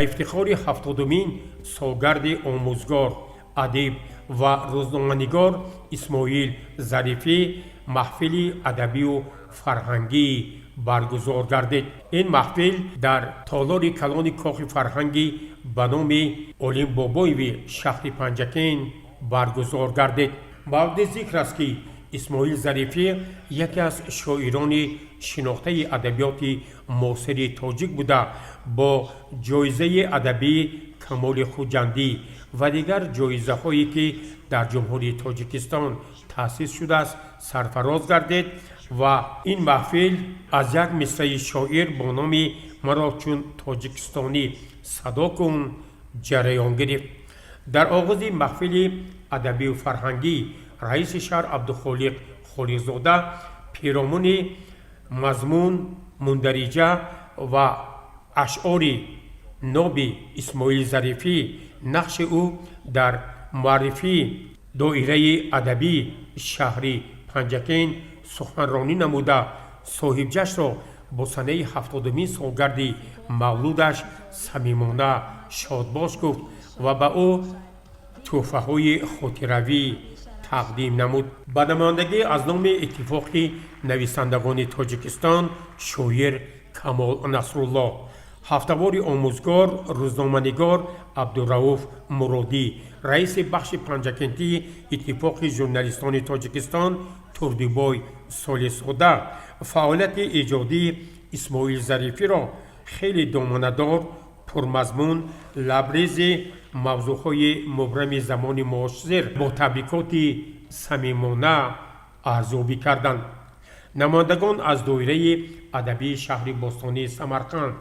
Ифтихори 70-умин солгарди омӯзгор, адиб ва рӯзноманигор Исмоил Зарифӣ маҳфили адабию фарҳангӣ баргузор гардид. Ин маҳфил дар толори калони кохи фарҳангӣ ба номи Олим Бобоеви шаҳри Панҷакент баргузор гардид. Мавриди зикр аст, ки Исмоил Зарифӣ яке аз шоирони шинохтаи адабиёти муосири тоҷик буда, бо ҷоизаи адабии Камоли Хуҷандӣ ва дигар ҷоизаҳое, ки дар Ҷумҳурии Тоҷикистон таъсис шудааст, сарфароз гардид. Ва ин маҳфил аз як мисраи шоир бо номи «Маро чун тоҷикистонӣ садо кун» ҷараён гирифт. Дар оғози маҳфили адабию фарҳангӣ раиси шаҳр Абдухолиқ Холиқзода пиромуни мазмун, мундариҷа ва ашъори ноби Исмоил Зарифӣ, нақши ӯ дар муаррифии доираи адабии шаҳри Панҷакент суханронӣ намуда, соҳибҷашнро бо санаи 70-умин солгарди мавлудаш самимона шодбош гуфт ва ба ӯ тӯҳфаҳои хотиравӣ тақдим намуд. Ба намояндагӣ аз номи Иттифоқи нависандагони Тоҷикистон шоир Камол Насрулло, ҳафтавори омӯзгор, рӯзноманигор Абдурауф Муродӣ, раиси бахши панҷакентии Иттифоқи журналистони Тоҷикистон Турдибой Солисода фаъолияти эҷодии Исмоил Зарифиро хеле доманадор, пурмазмун, лабрези мавзӯъҳои мубрами замони муосир бо табрикоти самимона арзёбӣ карданд. Намояндагон аз доираи адабии шаҳри бостонии Самарқанд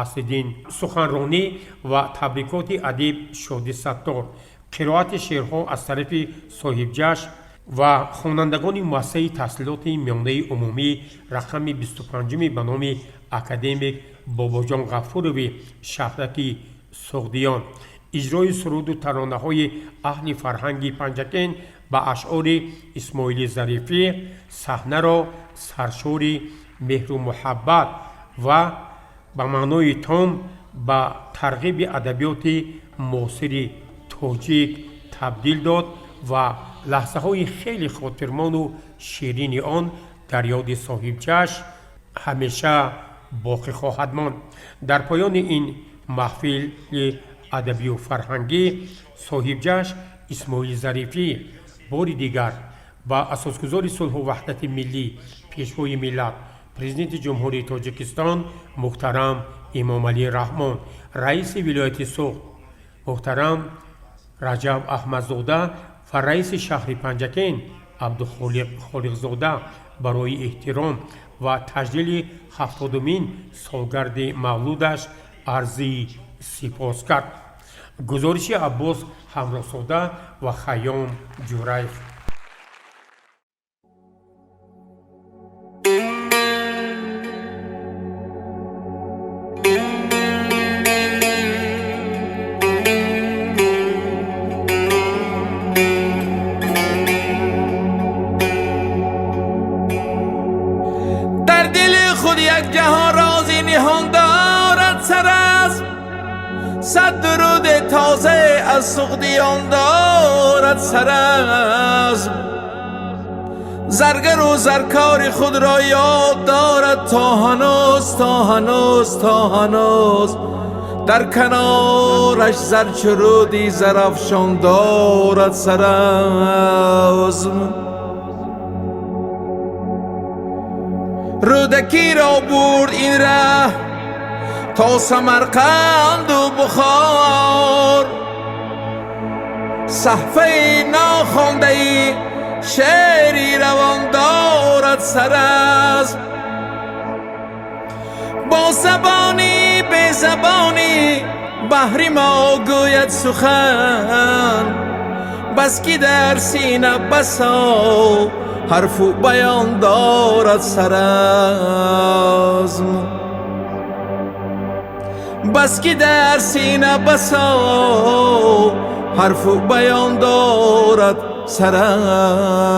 Аслиддин, суханронӣ ва табрикоти адиб Шоди Саттор, қироати шеърҳо аз тарафи соҳибҷашн ва хонандагони муассисаи таҳсилоти миёнаи умумӣ рақами 25-уми ба номи академик Бобоҷон Ғафурови шаҳраки Суғдиён, иҷрои суруду таронаҳои аҳли фарҳанги Панҷакент ба ашъори Исмоили Зарифӣ саҳнаро саршори меҳру муҳаббат ва ба маънои том ба тарғиби адабиёти муосири тоҷик табдил дод ва лаҳзаҳои хеле хотирмону ширини он дар ёди соҳибҷашн ҳамеша боқӣ хоҳад монд. Дар поёни ин маҳфили адабию фарҳангӣ соҳибҷашн Исмоил Зарифӣ бори дигар ба асосгузори сулҳу ваҳдати миллӣ, Пешвои миллат, Президенти Ҷумҳурии Тоҷикистон муҳтарам Эмомалӣ Раҳмон, раиси вилояти Суғд муҳтарам Раҷаб Аҳмадзода ва раиси шаҳри Панҷакент Абдухолиқ Холиқзода барои эҳтиром ва таҷлили 70-умин солгарди мавлудаш арзи сипос кард. Гузориши Аббос Ҳамроҳзода ва Хайём Ҷураев. Дар дили худ як ҷаҳон рози ниҳон дорад сарасм, сад дуруди тоза аз суғдиён дорад сарасм. Заргару заркори худро ёд дорад то ҳанӯз, то ҳанӯз, то ҳанӯз. Дар канораш зарчуруди зарафшон дорад сарасм. Рӯдакиро бурд ин раҳ то Самарқанду Бухор, саҳфаи нохондаи шеъри равон дорад сарасм. Бо забони безабонӣ баҳри мо гӯяд сухан, бас ки дар сина басо ҳарфу баён дорад саразм, бас ки дар сина басо ҳарфу баён дорад саразм.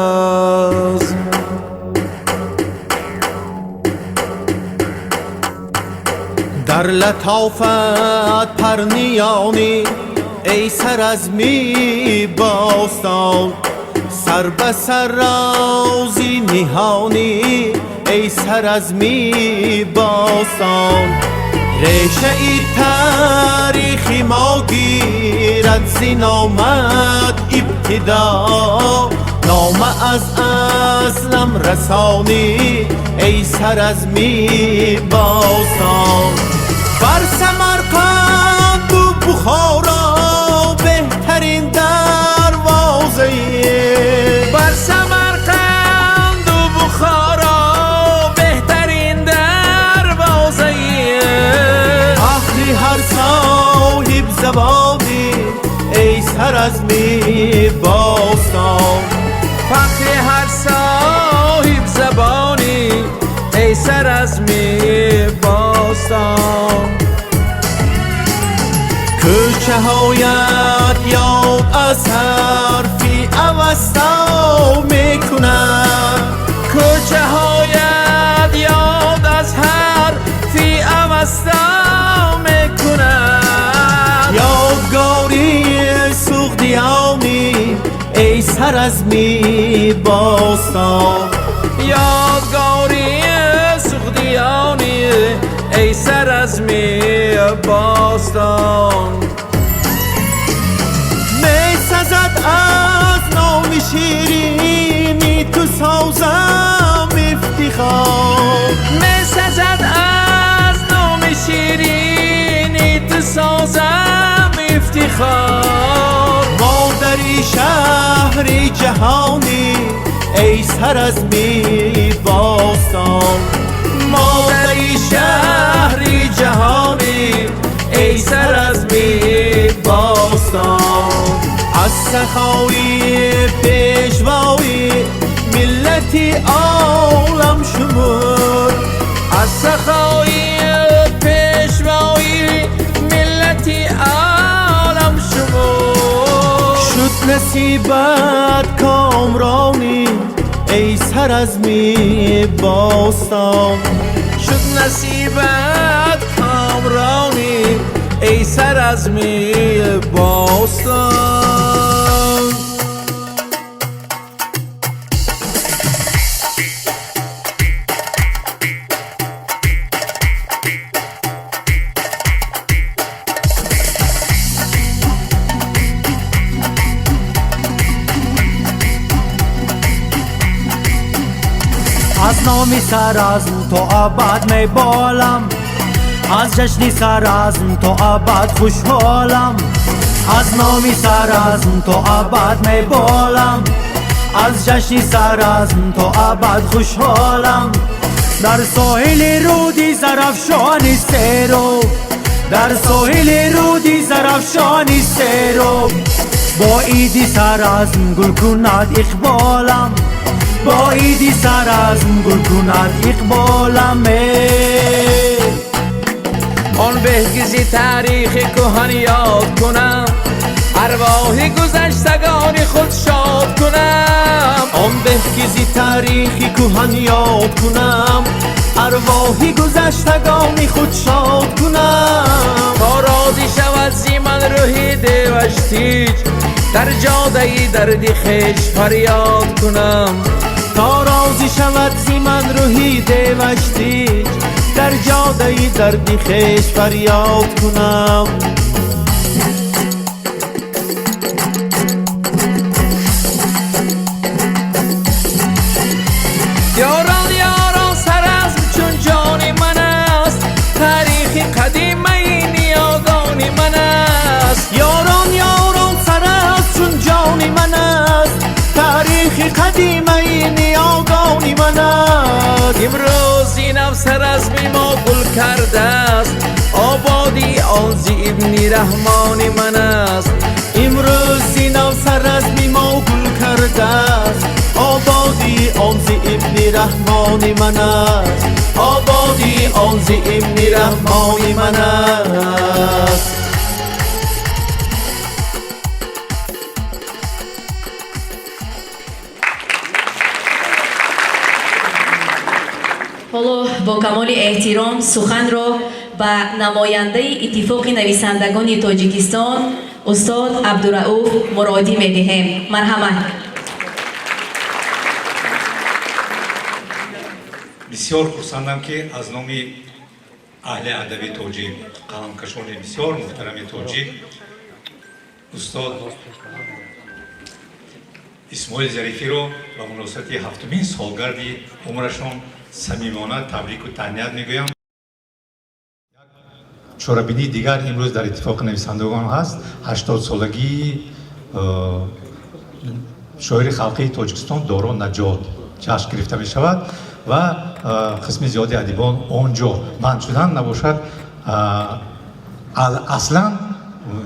Дар латофат парниёнӣ, эй саразми бостон, сар ба сар рози ниҳонӣ, эй саразми бостон. Решаи таърихи мо гирад зи номат ибтидо, нома аз аслам расонӣ, эй саразми бостон. Бар Самарқанду Бухоро беҳтарин дарвозаи, бар Самарқанду Бухоро беҳтарин дарвозаи, фахри ҳар соҳибзабонӣ, эй саразми бостон. Фахри ҳар соҳибзабонӣ, эй саразми бостон. Кӯчаҳоят ёд аз ҳарфи Авасто мекунад, кӯчаҳоят ёд аз ҳарфи Авасто мекунад, ёдгори суғдиёнӣ, эй саразми бостон. Ёдгори суғдиёнӣ, эй саразми бостон. Месазад аз номи ширини ту созам ифтихор, месазад аз номи ширини ту созам ифтихор. Модари шаҳри ҷаҳонӣ, эй саразми бостон. Модари шаҳри ҷаҳонӣ, эй саразми бостон. Аз сахои пешвои миллати олам шумур, аз сахои пешвои миллати олам шумур. Шуд насибат комронӣ, эй саразми бостон. Шуд насибат комронӣ, эй саразми бостон. Аз номи Саразм то абад меболам, аз ҷашни Саразм то абад хушҳолам. Аз номи Саразм то абад меболам, аз ҷашни Саразм то абад хушҳолам. Дар соҳили руди Зарафшони сероб, дар соҳили руди Зарафшони сероб, бо иди Саразм гул кунад иқболам, бо иди Саразм гул кунад иқболам. Он беҳ ки зи таърихи куҳан ёд кунам, арвоҳи гузаштагони худ шод кунам. Он беҳ ки зи таърихи куҳан ёд кунам, арвоҳи гузаштагони худ шод кунам. То розӣ шавад зи ман рӯҳи деваш тиҷ, дар ҷодаи дарди хеш фарёд кунам. То розӣ шавад зи ман рӯҳи деваш тиҷ, дар ҷодаи дарди хеш фарёд кунам. Ёрон, ёрон, Саразм чун ҷони ман аст, таърихи қадимаи ниёгони ман аст. Ёрон, ёрон, Саразм чун ҷони ман аст, таърихи қадимаи ниёгони ман аст. Имрӯз инав Саразми мо гул кардааст, ободии он зи ибни Раҳмони ман аст. Имрӯз инав Саразми мо гул кардааст, ободии он зи ибни Раҳмони ман аст. Ободии он зи ибни Раҳмони ман аст. Ҳоло бо камоли эҳтиром суханро Ба намояндаи Иттифоқи нависандагони Тоҷикистон устод Абдурауф Муродӣ медиҳем. Марҳамат. Бисёр хурсандам, ки аз номи аҳли адаби тоҷик, қаламкашони бисёр муҳтарами тоҷик, устод Исмоил Зарифиро ба муносибати ҳафтумин солгарди умрашон самимона табрику таҳният мегӯям. Чорабинии дигар имрӯз дар Иттифоқи нависандагон ҳаст, 80-солагии шоири халқии Тоҷикистон Доро Наҷот ҷашн гирифта мешавад ва қисми зиёди адибон он ҷо банд шудан набошад. Аслан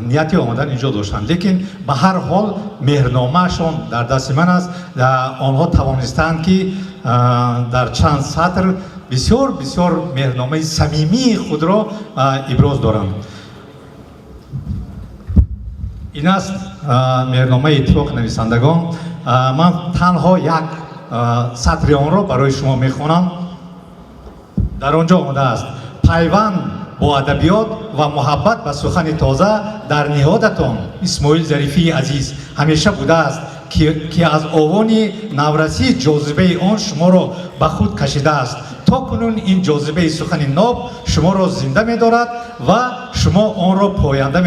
нияти омадан инҷо доштанд, лекин ба ҳар ҳол меҳрномаашон дар дасти ман аст. Онҳо тавонистанд, ки дар чанд сатр бисёр бисёр меҳрномаи самимии худро иброз доранд. Ин аст меҳрномаи Иттифоқи нависандагон. Ман танҳо як сатри онро барои шумо мехонам. Дар он ҷо омадааст: «Пайванд бо адабиёт ва муҳаббат ба сухани тоза дар ниҳодатон, Исмоил Зарифии азиз, ҳамеша будааст, ки аз овони наврасӣ ҷозибаи он шуморо ба худ кашидааст. То кунун ин ҷозибаи сухани ноб шуморо зинда медорад ва шумо онро поянда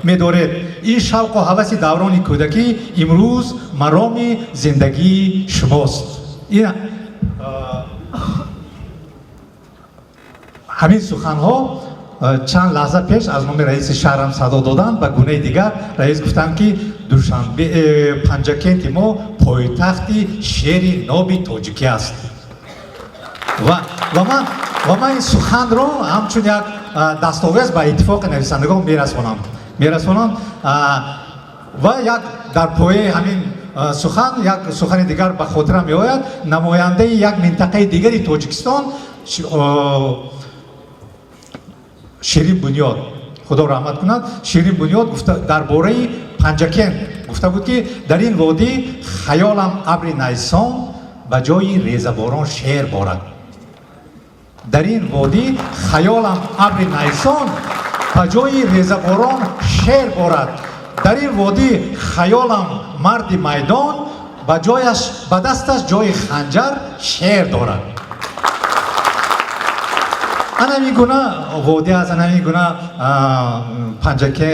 медоред. Ин шавқу ҳаваси даврони кӯдакӣ имрӯз мароми зиндагии шумост». Ин ҳамин суханҳо чанд лаҳза пеш аз номи раиси шаҳрам садо доданд. Ба гунаи дигар раис гуфтанд, ки Душанбе, Панҷакенти мо пойтахти шеъри ноби тоҷикӣ аст. Ва ман ин суханро ҳамчун як дастовез ба Иттифоқи нависандагон мерасонам. Ва як дар пояи ҳамин сухан як сухани дигар ба хотирам меояд. Намояндаи як минтақаи дигари Тоҷикистон, Ширин Бунёд, Худо раҳмат кунад, Ширин Бунёд гуфта, дар бораи Панҷакент гуфта буд, ки дар ин водӣ хаёлам абри найсон ба ҷои резаборон шеър борад. Дар ин водӣ хаёлам абри найсон ба ҷои резаборон шеър борад. Дар ин водӣ хаёлам марди майдон ба ҷояш ба дасташ ҷои ханҷар шеър дорад. Ана ҳамин гуна водӣ аст, ана ҳамин гуна Панҷаке,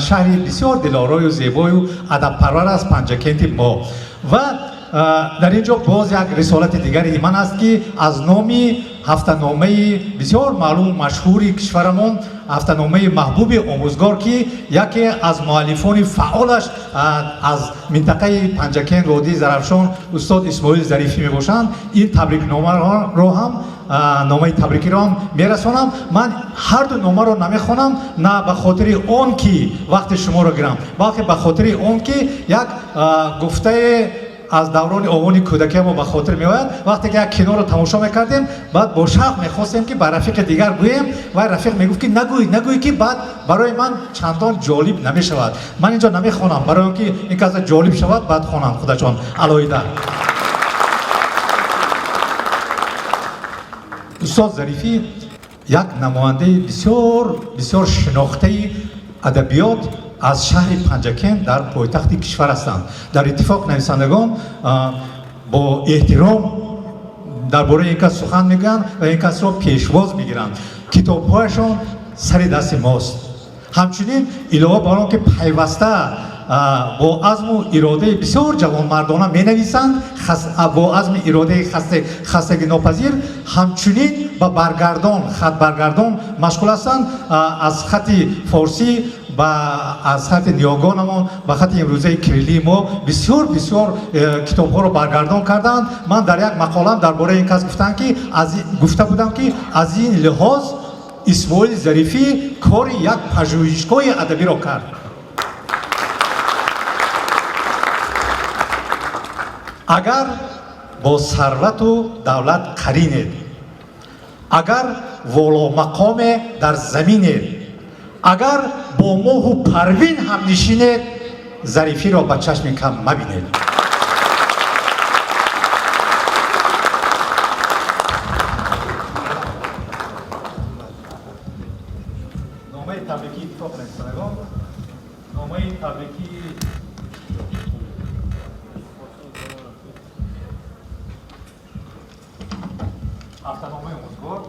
шаҳри бисёр дилорою зебою адабпарвар аст Панҷакенти мо. Ва дар ин ҷо боз як рисолати дигари ман аст, ки аз номи ҳафтаномаи бисёр маълуму машҳури кишварамон, ҳафтаномаи маҳбуби «Омӯзгор», ки яке аз муаллифони фаъолаш аз минтақаи Панҷакент, водии Зарафшон, устод Исмоил Зарифӣ мебошанд, ин табрикномаро ҳам, номаи табрикиро ҳам мерасонам. Ман ҳарду номаро намехонам, на ба хотири он ки вақти шуморо гирам, балки ба хотири он ки як гуфтае аз даврони овони кӯдакиамо ба хотир меояд. Вақте ки як киноро тамошо мекардем, баъд бо шавқ мехостем, ки ба рафиқи дигар гӯем, вай рафиқ мегуфт, ки нагӯй, нагӯй, ки баъд барои ман чандон ҷолиб намешавад. Ман инҷо намехонам барои он ки ин каза ҷолиб шавад, баъд хонам худашон алоҳида. Устод Зарифӣ як намояндаи бисёр бисёр шинохтаи адабиёт аз шаҳри Панҷакент дар пойтахти кишвар ҳастанд. Дар Иттифоқ нависандагон бо эҳтиром дар бораи ин кас сухан мегӯянд ва ин касро пешвоз мегиранд. Китобҳояшон сари дасти мост. Ҳамчунин, илова бар он ки пайваста бо азму иродаи бисёр ҷавонмардона менависанд, бо азми иродаи хастагинопазир, ҳамчунин ба баргардон, хатбаргардон машғул ҳастанд. Аз хати форсӣ ба аз хати ниёгонамон ба хати имрӯзаи кириллии мо бисёр бисёр китобҳоро баргардон карданд. Ман дар як мақолам дар бораи ин кас гуфтам, ки гуфта будам, ки аз ин лиҳоз Исмоили Зарифӣ кори як пажӯҳишгоҳи адабиро кард. Агар бо сарвату давлат қаринед, агар воломақоме дар заминед, агар бо моҳу Парвин ҳамнишинед, Зарифиро ба чашми кам мабинед. Номаи табрикии Иттифоқи нависандагон, номаи табрикии ҳафтаномаи Омӯзгор.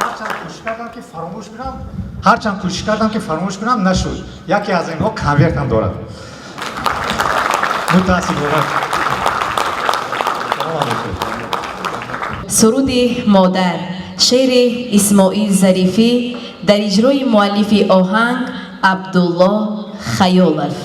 Ҳарчанд кӯшиш кардам, ки фаромӯш кунам, ҳарчанд кӯшиш кардам, ки фаромӯш кунам, нашуд. Яке аз инҳо конверт ҳам дорад, мутаассифона. Суруди модар, шеъри Исмоил Зарифӣ дар иҷрои муаллифи оҳанг Абдулло Хаёлов.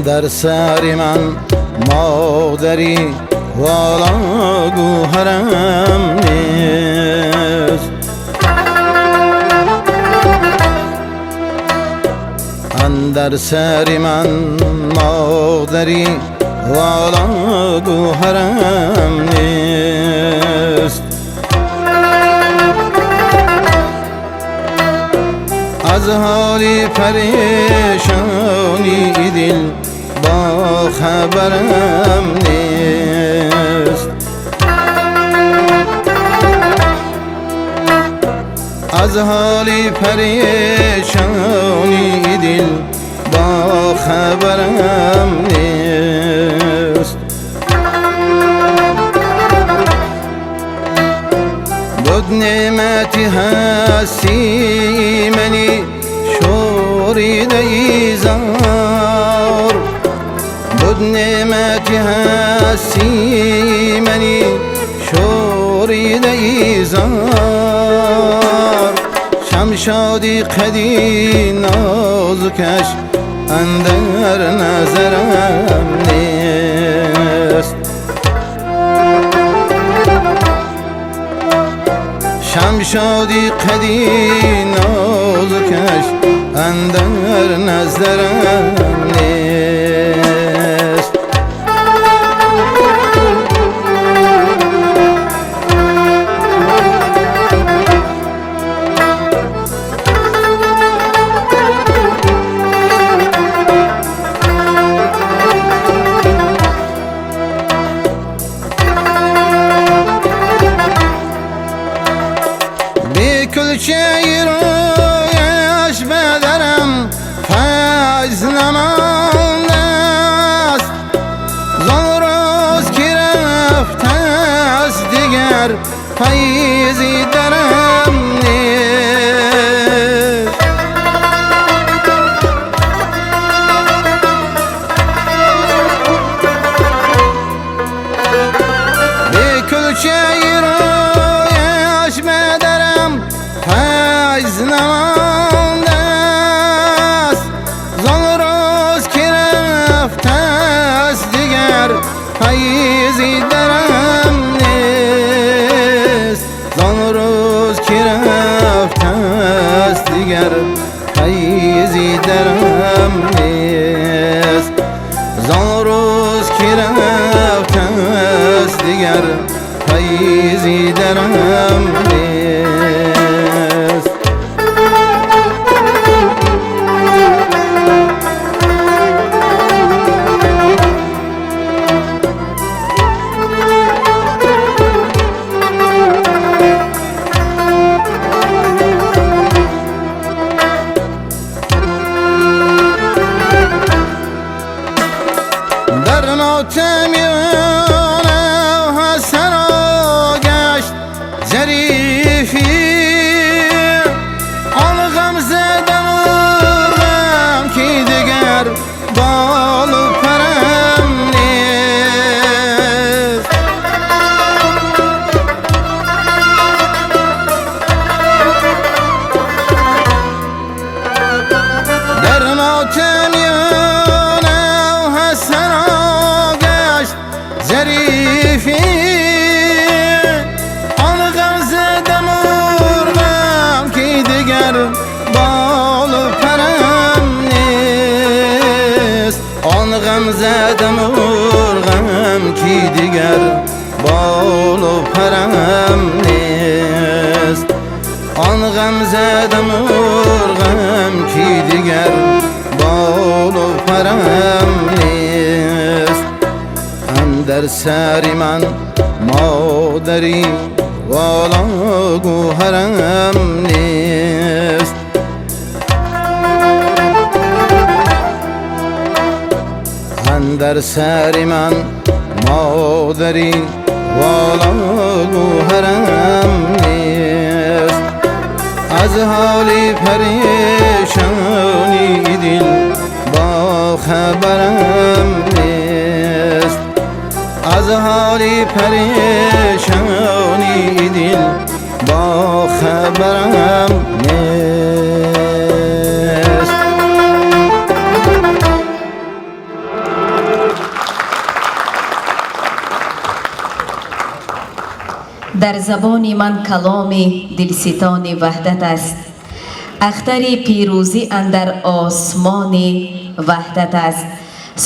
در سر من مادری والا گوهرم نیست، اندر سر من مادری والا گوهرم نیست. از حال پریشانی دل با خبرم نیست، از حال پریشانی دل با خبرم نیست. بود نعمت هستی منی شوریده ای زار، بود نعمت هستی منی شوریده ای زار. شمشادی قدی نازکش اندر نظرم نیست، شمشادی قدی نازکش اندر نظرم نیست. بکل رویش بدرم فیض نمانده است، زان روز که رفته است دیگر فیضی درم نیست. بکل رویش بدرم فیض نمانده است، زان روز که رفته است دیگر فیضی درم نیست، زان روز که رفته است دیگر فیضی درم نیست، زان روز که رفته است دیگر فیضی درم نیست. در ماتمیان حسن گشت ظریف Бол парам нест. Он ғамзада мурғам ки дигар болу парам нест. Он ғамзада мурғам ки дигар болу парам нест. Андар сари ман модари вола гӯҳарам нест. Андар сари ман модари вола гӯҳарам нест. Аз ҳоли парешони дил бо хабарам нест. Аз ҳоли парешони дил бо хабарам нест. Дар забони ман каломи дилситони ваҳдат аст. Ахтари пирӯзӣ андар осмони ваҳдат аст.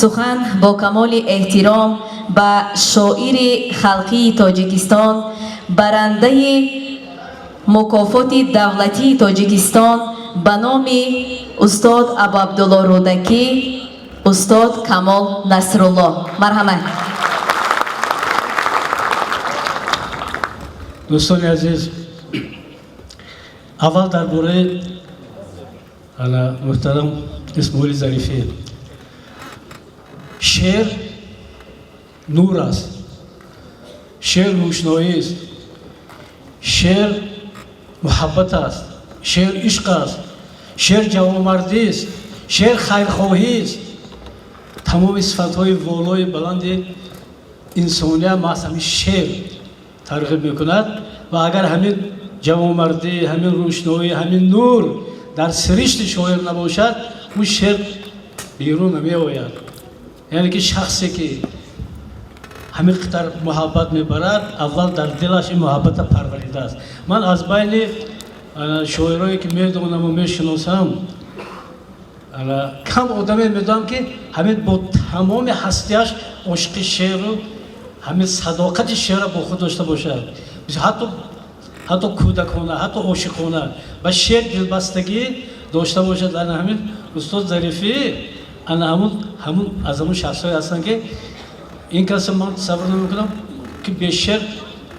Сухан бо камоли эҳтиром ба шоири халқии Тоҷикистон, барандаи мукофоти давлатии Тоҷикистон ба номи устод Абуабдулло Рӯдакӣ, устод Камол Насрулло. Марҳамат. Дӯстони азиз, аввал дар бораи муҳтарам Исмоили Зарифӣ. Шеър нур аст, шеър рӯшноист, шеър муҳаббат аст, шеър ишқ аст, шеър ҷавонмардист, шеър хайрхоҳист. Тамоми сифатҳои волои баланди инсония маҳз ҳамин шеър тарғиб мекунад ва агар ҳамин ҷавонмардӣ, ҳамин рӯшноӣ, ҳамин нур дар сиришти шоир набошад, ӯ шеър берун намеояд. Яъне ки шахсе ки ҳамин қадар муҳаббат мебарад, аввал дар дилаш ин муҳаббата парваридааст. Ман аз байни шоирое ки медонаму мешиносам, кам одаме медонам ки ҳамин бо тамоми ҳастиаш ошиқи шеъру ҳамин садоқати шеърро бо худ дошта бошад. Ҳатто кӯдакона, ҳатто ошиқона ба шеър дилбастагӣ дошта бошад. Ана ҳамин устод Зарифӣ ана ҳамун аз ҳамун шахсҳое ҳастанд ки ин каса ман тасаввур намекунам ки бе шеър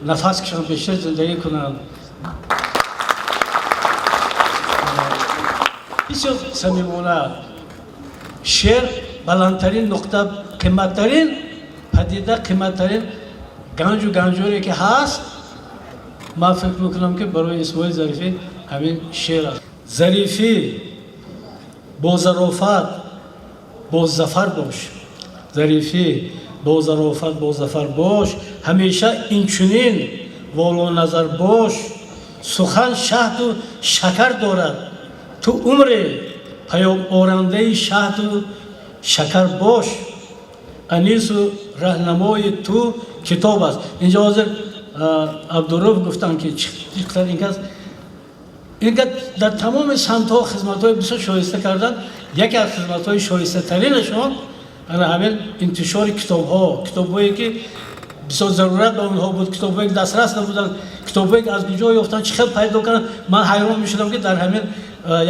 нафас кашанд, бе шеър зиндагӣ кунанд. Бисёр самимона шеър баландтарин нуқта, қиматтарин падида, қиматтарин ганҷу ганҷоре ки ҳаст, ман фикр мекунам ки барои Исмоил Зарифӣ ҳамин шеър аст. Зарифӣ бо зарофат, бо зафар бош. Зарифӣ бо зарофат, бо зафар бош. Ҳамеша инчунин волоназар бош. Сухан шаҳду шакар дорад. Ту умре паёморандаи шаҳду шакар бош. Анису раҳнамои ту китоб аст. Инҷо ҳозир Абдурауф гуфтанд ки чӣ қадар ин кас дар тамоми самтҳо хизматҳои бисёр шоиста карданд. Яке аз хизматҳои шоистатаринашон ана ҳамин интишори китобҳо, китобҳое ки бисёр зарурат ба онҳо буд, китобҳое ки дастрас набуданд, китобҳое ки аз куҷо ёфтанд, чӣ хел пайдо карданд. Ман ҳайрон мешудам ки дар ҳамин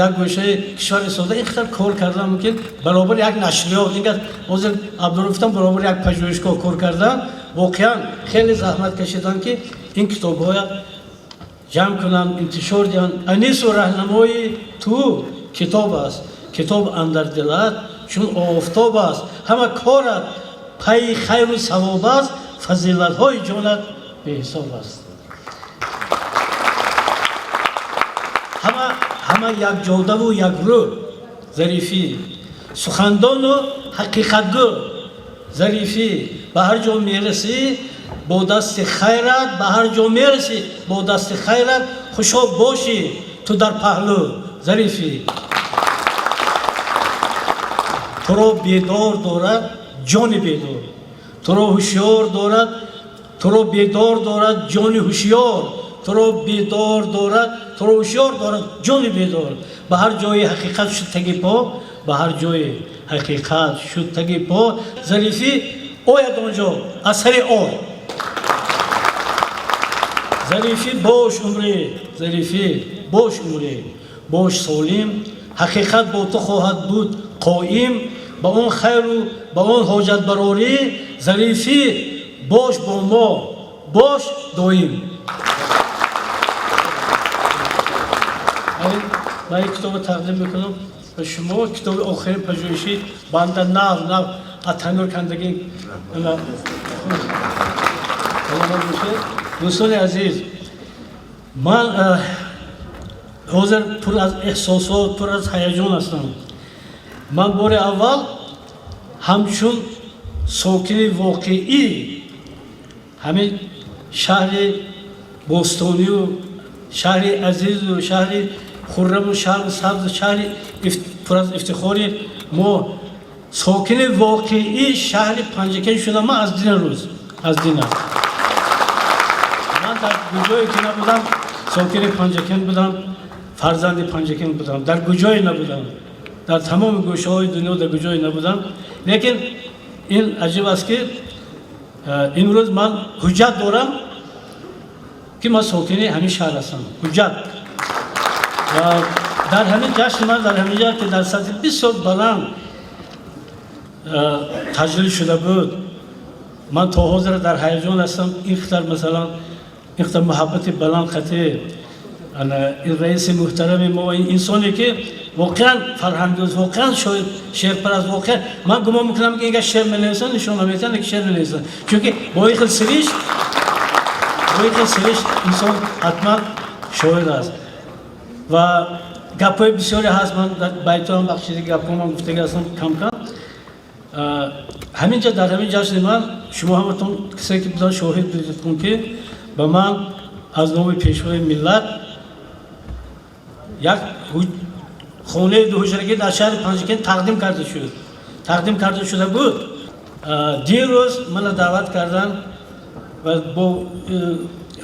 як гӯшаи кишвари истода ин қадар кор кардан мумкин, баробари як нашриёт. Ин кас ҳозир Абдурауф гуфтам, баробари як пажӯҳишгоҳ кор кардан. Воқеан хеле заҳмат кашиданд ки ин китобҳоя ҷамъ кунанд, интишор диҳанд. Анису раҳнамои ту китоб аст. Китоб андар дилат чун офтоб аст. Ҳама корат пайи хайру савоб аст, фазилатҳои ҷонат беҳисоб аст. Ҳама якҷодаву якрӯ Зарифӣ, сухандону ҳақиқатгӯ Зарифӣ. Ба ҳар ҷо мерасӣ бо дасти хайрат, ба ҳар ҷо мерасӣ бо дасти хайрат, хушо бошӣ ту дар паҳлӯ Зарифӣ. Туро бедор дорад ҷони бедор, туро ҳушёр дорад, туро бедор дорад ҷони ҳушёр, туро бедор дорад туро ҳушёр дорад ҷони бедор. Ба ҳар ҷои ҳақиқат шуд таги по, ба ҳар ҷои ҳақиқат шуд таги по, Зарифӣ ояд он ҷо аз сари ор. Зарифӣ бош умрӣ, Зарифӣ бош умрӣ, бош солим, ҳақиқат бо ту хоҳад буд қоим, ба он хайру ба он ҳоҷатбарорӣ, Зарифӣ бош бо мо, бош доим. Ман ин китобро тақдим мекунам ба шумо, китоби охирин пажӯҳишӣ банда нав нав аз танӯр кандагӣ. Дӯстони азиз, ман ҳозир пур аз эҳсосот, пур аз ҳаяҷон ҳастам. Ман бори аввал ҳамчун сокини воқеӣ ҳамин шаҳри бостонию шаҳри азизу шаҳри хурраму шаҳри сабзу шаҳри пур аз ифтихори мо, сокини воқеии шаҳри Панҷакент шудам ман аз дина рӯз, аз дина. Ман дар куҷое ки набудам, сокини Панҷакент будам, фарзанди Панҷакент будам, дар куҷое набудам, дар тамоми гӯшаҳои дунё дар куҷое набудам. Лекин ин аҷиб аст ки имрӯз ман ҳуҷҷат дорам ки ман сокини ҳамин шаҳр ҳастам. Ҳуҷҷат. Ва дар ҳамин ҷашни ман, дар ҳамин ҷо ки дар сатҳи бисёр баланд таҷлил шуда буд, ман то ҳозир дар ҳаяҷон ҳастам. Ин қадар, масалан, ин қадар муҳаббати баланд қатӣ ин раиси муҳтарами мо, ин инсоне ки воқеан фарҳангдӯст, воқеан шеърпараст, воқеан ман гумон мекунам ки инга шеър менависанд, нишон наметиҳанд, ки шеър менависанд, чунки бо ин хел сиришт, бо ин хел сиришт инсон ҳатман шоир аст. Ва гапҳои бисёре ҳаст, ман байтоам бахшиди гапҳомам гуфтагӣ ҳастам кам-кам. Ҳамин ҷо дар ҳамин ҷашни ман шумо ҳаматон касое ки будан шоҳид будедкун ки ба ман аз номи пешвои миллат як хонаи дуҳуҷрагӣ дар шаҳри Панҷакент тақдим карда шуд, тақдим карда шуда буд. Дирӯз мана даъват карданд ва бо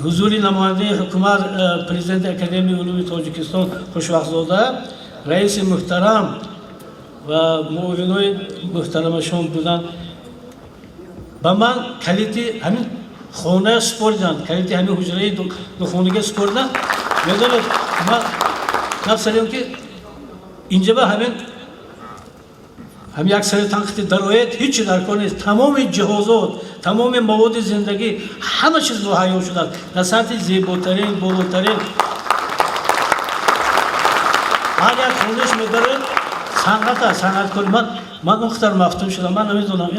ҳузури намояндаи ҳукумат, президенти Академияи улуми Тоҷикистон Хушвақтзода, раиси муҳтарам ва муовинои муҳтарамашон буданд, ба ман калити ҳамин хона супориданд, калити ҳамин ҳуҷраи духонагӣ супориданд. Медонед, ман нафсарем ки инҷа ба ҳамин ҳам як сари танқити дароед, ҳеҷ дар кор нест, тамоми ҷиҳозот, тамоми маводи зиндагӣ, ҳама чиз муҳайё шудааст дар сатҳи зеботарин, болотарин. Ҳар як хонаш медаред, санъат аст, санъаткор. Ман он қадар мафтун шудам, ман намедонам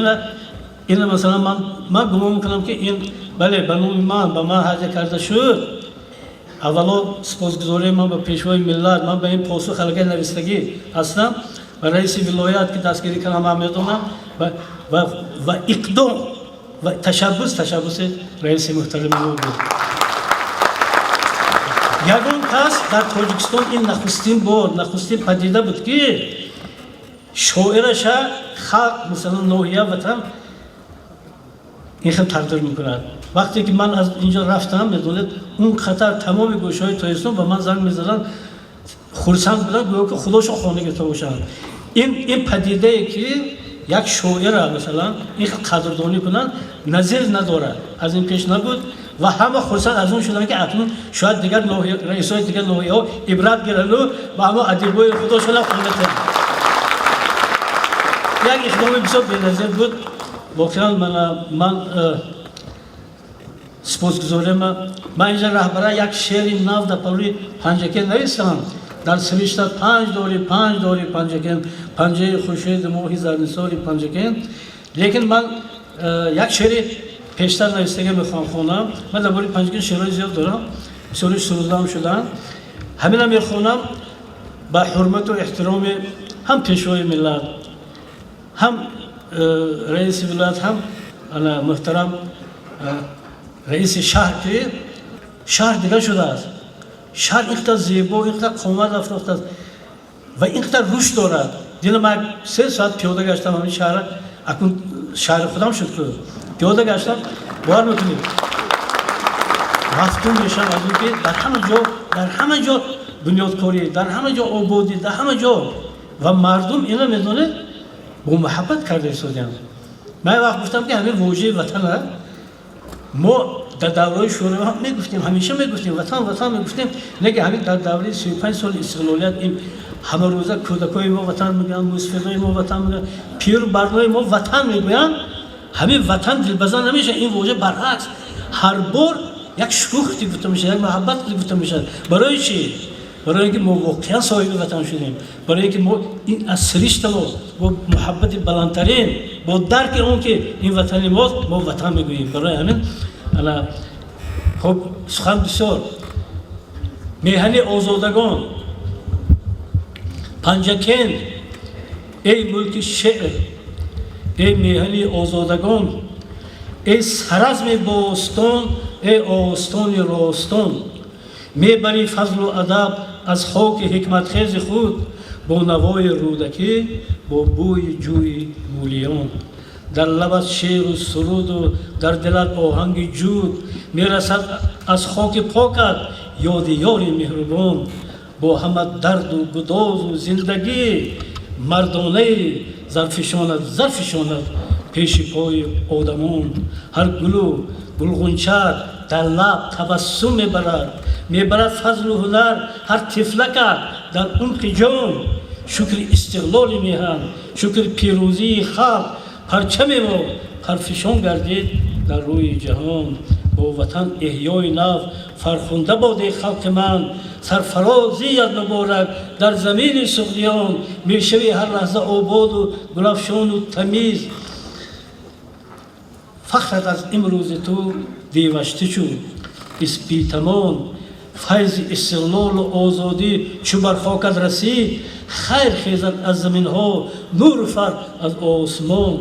ина, масалан, ман гумон мекунам ки ин, бале, ба номи ман, ба ман ҳадя карда шуд. Аввало сипосгузории ман ба пешвои миллат, ман ба ин посух аллакай навистагӣ ҳастам, ба раиси вилоят ки дастгирӣ кардам, ман медонам, ва иқдом ва ташаббус, ташаббуси раиси муҳтарами мо буд. Ягон кас дар Тоҷикистон ин нахустин бор, нахустин падида буд ки шоираша халқ, масалан, ноҳия, ватан ин хел тақдир мекунад. Вақте ки ман аз инҷо рафтам, медонед, он қадар тамоми гӯшаҳои Тоҷикистон ба ман занг мезаданд, хурсанд буданд, гӯё ки худошон хона гирифта бошанд. Ин падидае ки як шоира, масалан, ин хел қадрдонӣ кунанд, назир надорад, аз ин пеш набуд. Ва ҳама хурсанд аз он шуданд ки акнун шояд дигар раисои дигар ноҳияҳо ибрат гирану ба ҳама адибои худошонам хона кунанд. Як иқдоми бисёр беназир буд воқеан. Ман сипосгузорем. Ман инҷа раҳбара як шеъри нав дар павлӯи Панҷакент навистам. Дар сиришта панҷ дори, панҷ дори Панҷакент, панҷаи хуршеду моҳи зарнисори Панҷакент. Лекин ман як шеъри пештар навистага мехоҳам хонам. Ман дар бораи Панҷакент шеърҳои зиёд дорам, бисёри сурудам шуданд. Ҳамина мехонам ба ҳурмату эҳтироми ҳам пешвои миллат, ҳам раиси вилоят, ҳам муҳтарам раиси шаҳр, ки шаҳр дигар шудааст. Шаҳр ин қадар зебо, ин қадар қомат афрохтааст ва ин қадар рушд дорад. Дина ман 3 соат пиёда гаштам ҳамин шаҳра, акнун шаҳри худам шуд ку, пиёда гаштам, бовар мекунед. Мафтун мешавам аз он ки дар ҳама ҷо, дар ҳама ҷо бунёдкорӣ, дар ҳама ҷо ободӣ, дар ҳама ҷо, ва мардум ина медонед, бо муҳаббат карда истодианд. Ман як вақт гуфтам, ки ҳамин вожаи ватана мо дар давраи шӯравӣ ҳам мегуфтем, ҳамеша мегуфтем ватан, ватан мегуфтем. Не ки ҳамин дар давраи 35 соли истиқлолият ин ҳамарӯза кӯдакои мо ватан мегӯянд, мӯсафедои мо ватан мегӯянд, пиру барнои мо ватан мегӯянд. Ҳамин ватан дилбазан намешавад. Ин вожа баръакс ҳар бор як шукӯҳ гуфта мешавад, як муҳаббат гуфта мешавад. Барои чӣ? Барои ин ки мо воқеан соҳиби ватан шудем, барои ин ки мо ин аз сиришта мо бо муҳаббати баландтарин, бо дарки он ки ин ватани мост, мо ватан мегӯем. Барои ҳамин ана хуб, сухан бисёр. Меҳани озодагон Панҷакент, эй мулки шеър, эй меҳани озодагон, эй саразми бостон, эй остони ростон, мебарӣ фазлу адаб аз хоки ҳикматхези худ бо навои Рӯдакӣ, бо бӯи ҷӯи Мӯлиён. Дар лабат шеъру суруду дар дилат оҳанги ҷуд, мерасад аз хоки покат ёди ёри меҳрубон. Бо ҳама дарду гудозу зиндагӣ мардонаи зарфишонад, зарфишонад пеши пои одамон. Ҳар гулу гулғунчат дар лаб табассум мебарад, мебарад фазлу ҳунар ҳар тифлакат дар умқи ҷон. Шукри истиқлоли меҳан, шукри пирӯзии халқ, парчами мо парфишон гардид дар рӯи ҷаҳон. Бо ватан эҳёи нав фархунда боди халқи ман, сарфарозият муборак дар замини Суғдиён. Мешавӣ ҳар лаҳза ободу гулафшону тамиз, фахрат аз имрӯзи ту девашта чу испитамон. Файзи истиқлолу озодӣ чу бар хокат расид, хайр хезад аз заминҳо, нуру фар аз осмон.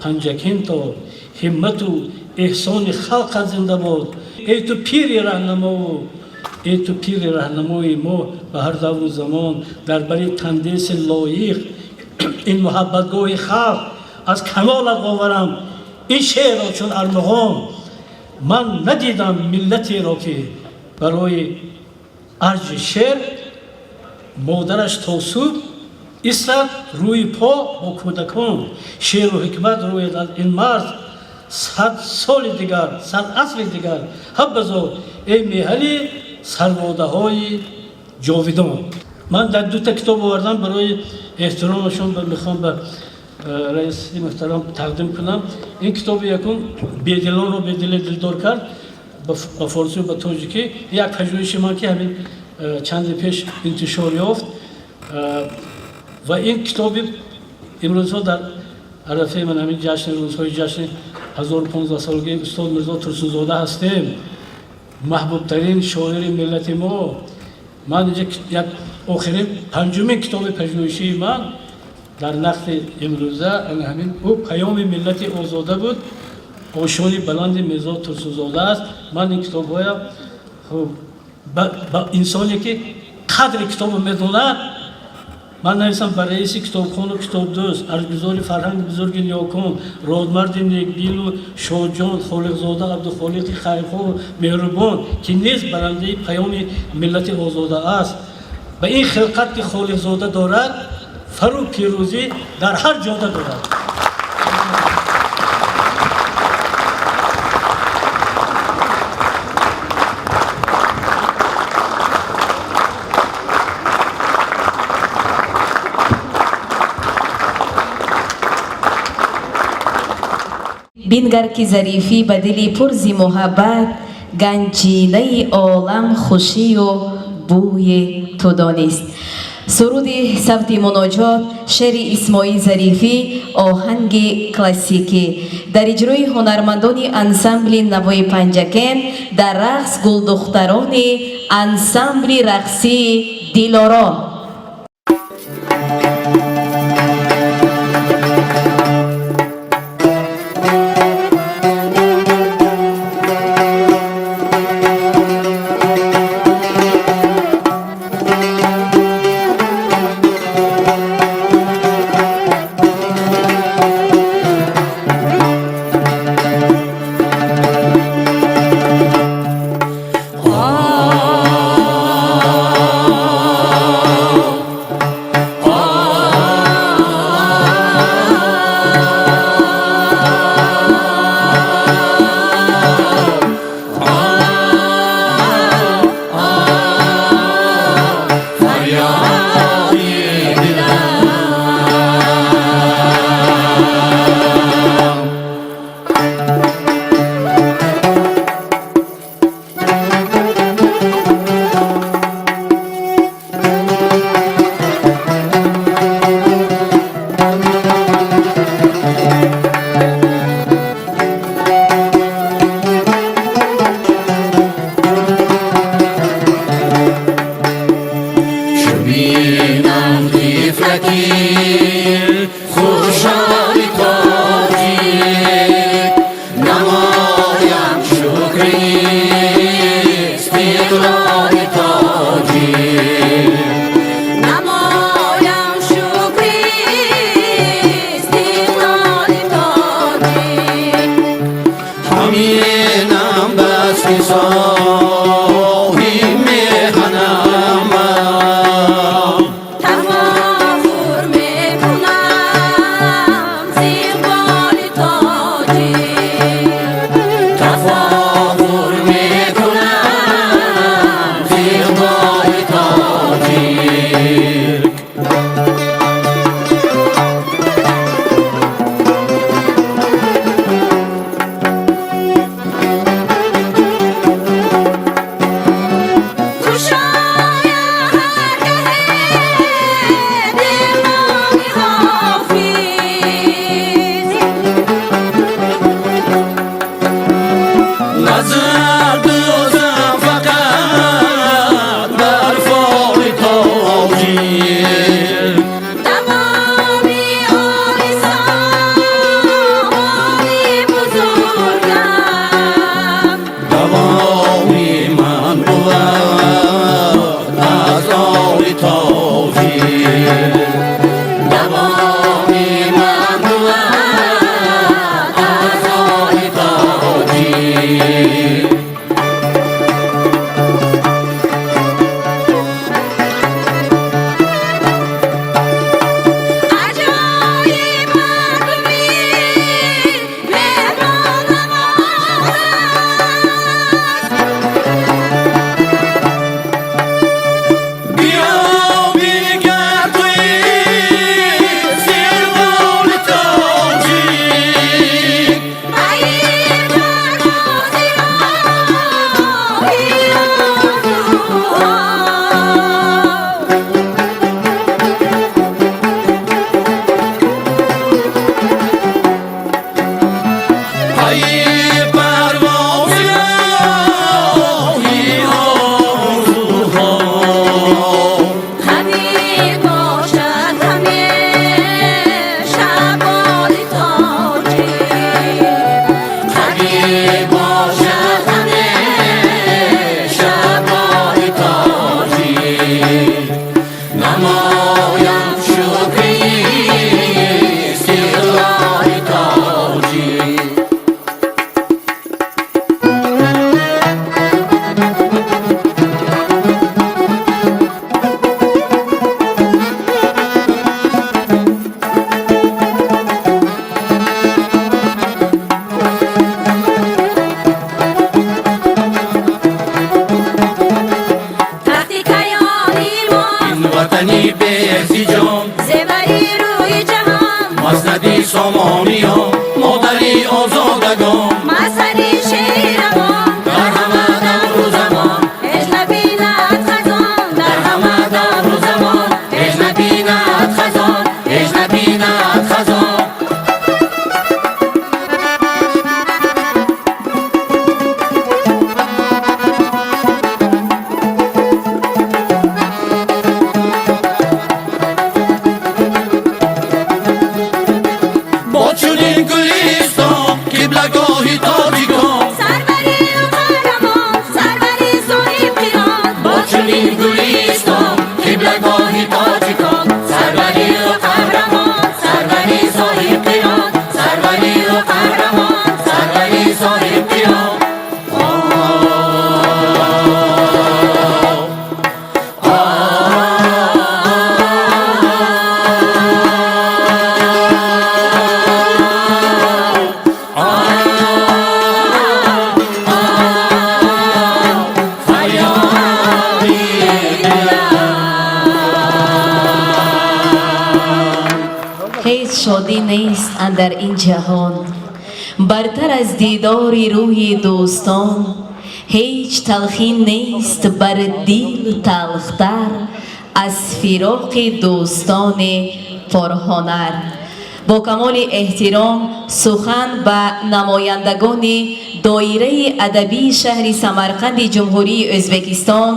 Панҷакенто, ҳиммату эҳсони халқат зинда бод. Эй ту пири раҳнамову эй ту пири раҳнамои мо ба ҳар давру замон, дар бари тандеси лоиқ ин муҳаббатгоҳи халқ, аз камолат оварам ин шеърро чун армуғон. Ман надидам миллатеро, ки барои арҷи шеър модараш то субҳ истад рӯи по бо кӯдакон. Шеъру ҳикмат рӯяд аз ин марз 100 соли дигар, 100 асри дигар. Ҳаббазо, эй меҳани сарводаҳои ҷовидон. Ман дар дута китоб овардам, барои эҳтиромашон мехоҳам ба раиси муҳтарам тақдим кунам. Ин китоби якум «Бедилонро бедиле дилдор кард», ба форсию ба тоҷикӣ, як пажӯҳиши ман, ки ҳамин чанде пеш интишор ёфт. Ва ин китоби имрӯзҳо дар арафаи ман ҳамин ҷашни рӯзҳои ҷашни 1015-солагии устод Мирзо Турсунзода ҳастем, маҳбубтарин шоири миллати мо. Ман инҷа як охирин, панҷумин китоби пажӯҳишии ман дар нақди имрӯза ҳамин ӯ паёми миллати озода буд, ошони баланди Мирзо Турсунзода аст. Ман ин китобҳоя ба инсоне, ки қадри китобро медонад, ман нависам: ба раиси китобхону китобдӯст, арҷгузори фарҳанги бузурги ниёкон, родмарди некбину шоҳҷон Холиқзода Абдухолиқи хайрхоҳу меҳрубон, ки низ барандаи паёми миллати озода аст. Ба ин хилқат, ки Холиқзода дорад, фару пирӯзӣ дар ҳар ҷода дорад. Бингар, ки Зарифӣ ба дили пур зи муҳаббат ганҷинаи олам хушию бӯи ту донист. Суруди савти муноҷот, шеъри Исмоил Зарифӣ, оҳанги классикӣ, дар иҷрои ҳунармандони ансамбли Навои Панҷакент, дар рақс гулдухтарони ансамбли рақсии Дилоро. Сарҳади Сомониён, модари озодагон, масари шеравон, дар ҳама давру замон ҳеҷ набинад хазон, дар ҳама давру замон ҳеҷ набинад хазон, ҳеҷ набинад хазон. Бо чунин гулистон, қиблагоҳи тоҷикон, сарвари қаҳрамон, сарвари соҳибқирон, бо чунин гулистон, қиблагоҳи тоҷикон, сарвари қаҳрамон, сарвари соҳибқирон, сарвари қаҳрамон, сарвари соҳибқирон. Ҳеҷ шодӣ нест андар ин ҷаҳон бартар аз дидори рӯи дӯстон, ҳеҷ талхӣ нест бар дил талхтар аз фироқи дӯстони пурҳунар. Бо камоли эҳтиром сухан ба намояндагони доираи адабии шаҳри Самарқанди Ҷумҳурии Ӯзбекистон,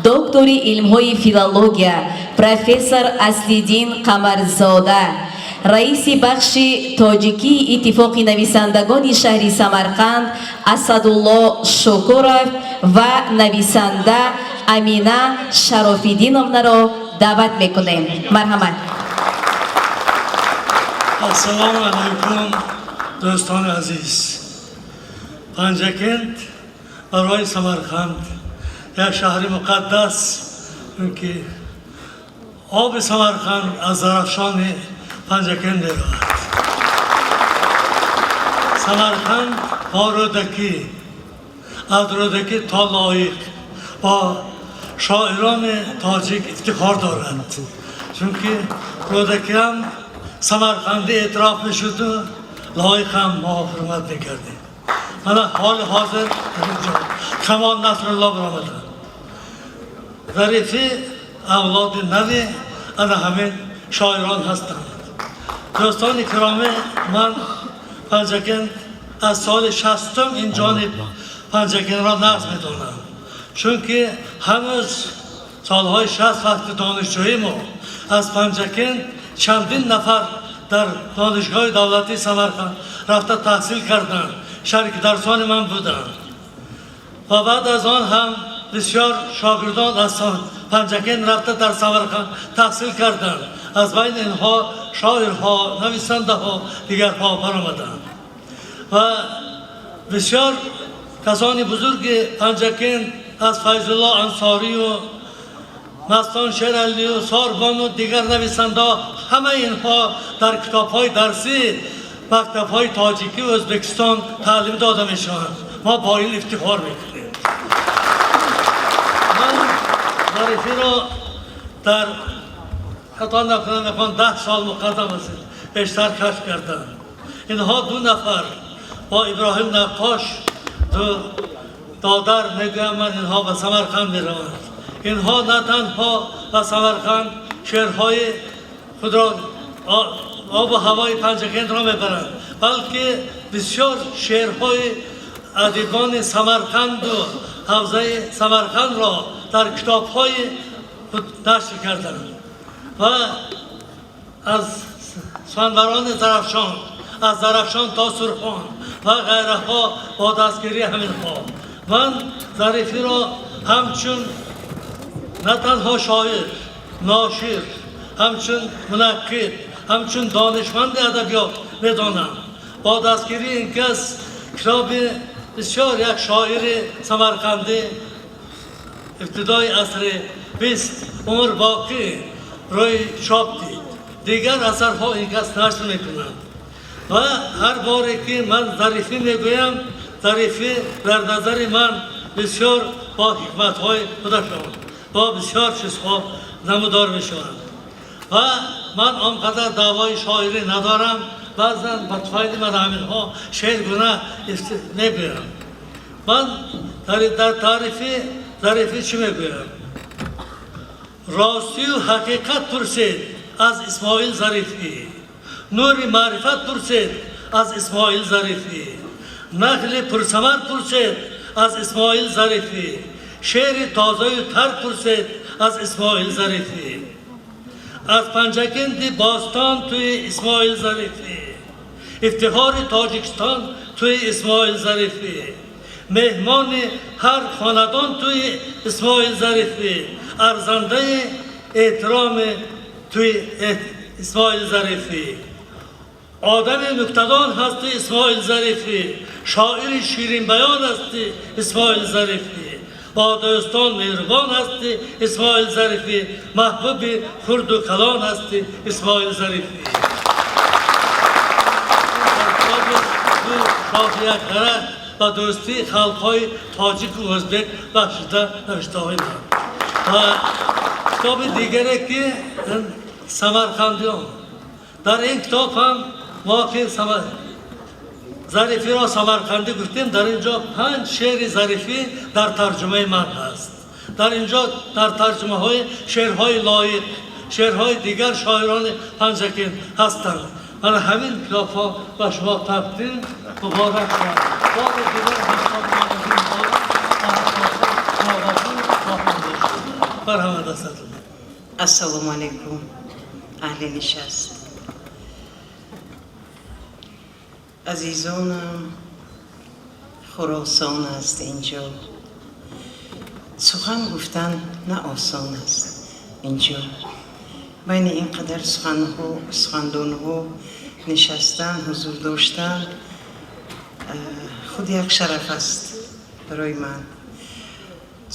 доктори илмҳои филология, профессор Аслиддин Қамарзода, раиси бахши тоҷикии Иттифоқи нависандагони шаҳри Самарқанд Асадулло Шукуров ва нависанда Амина Шарофиддиновнаро даъват мекунем. Марҳамат. Ассалому алайкум, дӯстони азиз. Панҷакент барои Самарқанд як шаҳри муқаддас, чунки оби Самарқанд аз Зарафшони Панҷакент меравад. Самарқанд бо Рӯдакӣ, аз Рӯдакӣ то Лоиқ бо шоирони тоҷик ифтихор дорад, чунки Рӯдакӣ ҳам самарқандӣ эътироф мешуду Лоиқ ҳам мо ҳурмат мекардем. Мана ҳоли ҳозир дар инҷо Камол Насрулло баромаданд. Зарифӣ авлоди нави ана ҳамин шоирон ҳастанд. Дӯстони киромӣ, ман Панҷакент аз соли 60-ум ин ҷониб Панҷакентро нағз медонам, чунки ҳанӯз солҳои 60 вақти донишҷӯӣ мо аз Панҷакент чандин нафар дар Донишгоҳи давлатии Самарқанд рафта таҳсил карданд, шарикдарсони ман буданд. Ва баъд аз он ҳам бисёр шогирдон аз Панҷакент рафта дар Самарқанд таҳсил карданд. Аз байни инҳо шоирҳо, нависандаҳо, дигарҳо баромаданд ва бисёр касони бузурги Панҷакент аз Файзулло Ансорию Мастон Шералию Сорбону дигар нависандаҳо, ҳамаи инҳо дар китобҳои дарсии мактабҳои тоҷикӣ Ӯзбекистон таълим дода мешаванд. Мо бо ин ифтихор мекунем. Ман Зарифиро дар хато накунам мехоҳам 10 сол муқаддам аст бештар кашф кардам. Инҳо ду нафар бо Иброҳим Наққош, ду додар мегӯям ман, инҳо ба Самарқанд мераванд. Инҳо на танҳо ба Самарқанд шеърҳои худро, обу ҳавои Панҷакентро мебаранд, балки бисёр шеърҳои адибони Самарқанду ҳавзаи Самарқандро дар китобҳои худ нашр карданд ва аз суханварони Зарафшон, аз Зарафшон то Сурхон ва ғайраҳо бо дастгирии ҳаминҳо. Ман Зарифиро ҳамчун на танҳо шоир, ношир, ҳамчун мунаққид, ҳамчун донишманди адабиёт медонам. Бо дастгирии ин кас китоби бисёр як шоири самарқандӣ ибтидои асри 20 умр боқӣ рӯи чоп дид. Дигар асарҳо ин кас нашр мекунанд ва ҳар боре ки ман Зарифӣ мегӯям, Зарифӣ дар назари ман бисёр бо ҳикматҳои худашон, бо бисёр чизҳо намудор мешаванд. Ва ман он қадар даъвои шоирӣ надорам, Баъзан ба туфайли ман ҳаминҳо шеър гуна мегӯям. Ман дар таърифи Зарифӣ чӣ мегӯям? Ростию ҳақиқат пурсед аз Исмоил Зарифӣ, нури маърифат пурсед аз Исмоил Зарифӣ, нахли пурсамар пурсед аз Исмоил Зарифӣ, шеъри тозаю тар пурсед аз Исмоил Зарифӣ, аз Панҷакенти бостон туи Исмоил Зарифӣ, ифтихори Тоҷикистон туи Исмоил Зарифӣ, меҳмони ҳар хонадон туи Исмоил Зарифӣ, арзандаи эҳтироми туи Исмоил Зарифӣ, одами нуктадон ҳасти Исмоил Зарифӣ, шоири ширинбаён ҳасти Исмоил Зарифӣ, бо дӯстон меҳрубон ҳасти Исмоил Зарифӣ, маҳбуби хурду калон ҳасти Исмоил Зарифӣ. Дар китоби ду шохи як дарахт ба дӯстии халқҳои тоҷику ӯзбек бахшида навиштаҳои ман. Ва китоби дигаре ки Самарқандиён. Дар ин китоб ҳам мо ки Зарифиро Самарқандӣ гуфтем, дар ин ҷо 5 шеъри Зарифӣ дар тарҷумаи ман ҳаст. Дар ин ҷо дар тарҷумаҳои шеърҳои Лоиқ, шеърҳои дигар шоирони Панҷакент ҳастанд. Мана ҳамин китобҳо ба шумо тақдим муборак шавад. Бори дигар марҳамат астатон. Ассалому алайкум, аҳли нишаст. Азизонам, Хуросон аст инҷо. Сухан гуфтан на осон аст инҷо. Байни ин қадар суханҳо, сухандонҳо нишастан, ҳузур доштан худ як шараф аст барои ман.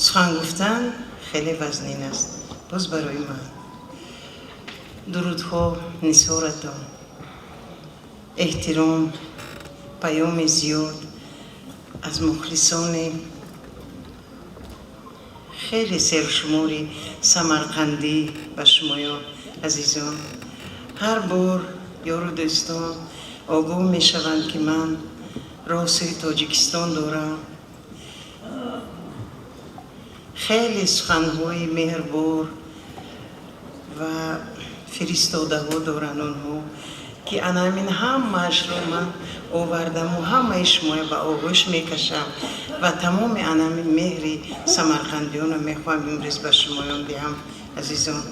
Сухан гуфтан хеле вазнин аст боз барои ман. Дурудҳо нисоратон, эҳтиром, паёми зиёд аз мухлисони хеле сершумори самарқандӣ ба шумоё азизон. Ҳар бор ёру дӯстон огоҳ мешаванд, ки ман роҳсӯи Тоҷикистон дорам. Хеле суханҳои меҳрбор ва фиристодаҳо доранд онҳо, ки ана ҳамин ҳамаашро ман овардаму ҳамаи шумоя ба оғӯш мекашам ва тамоми ана ҳамин меҳри самарқандиёнро мехоҳам имрӯз ба шумоён диҳам, азизон.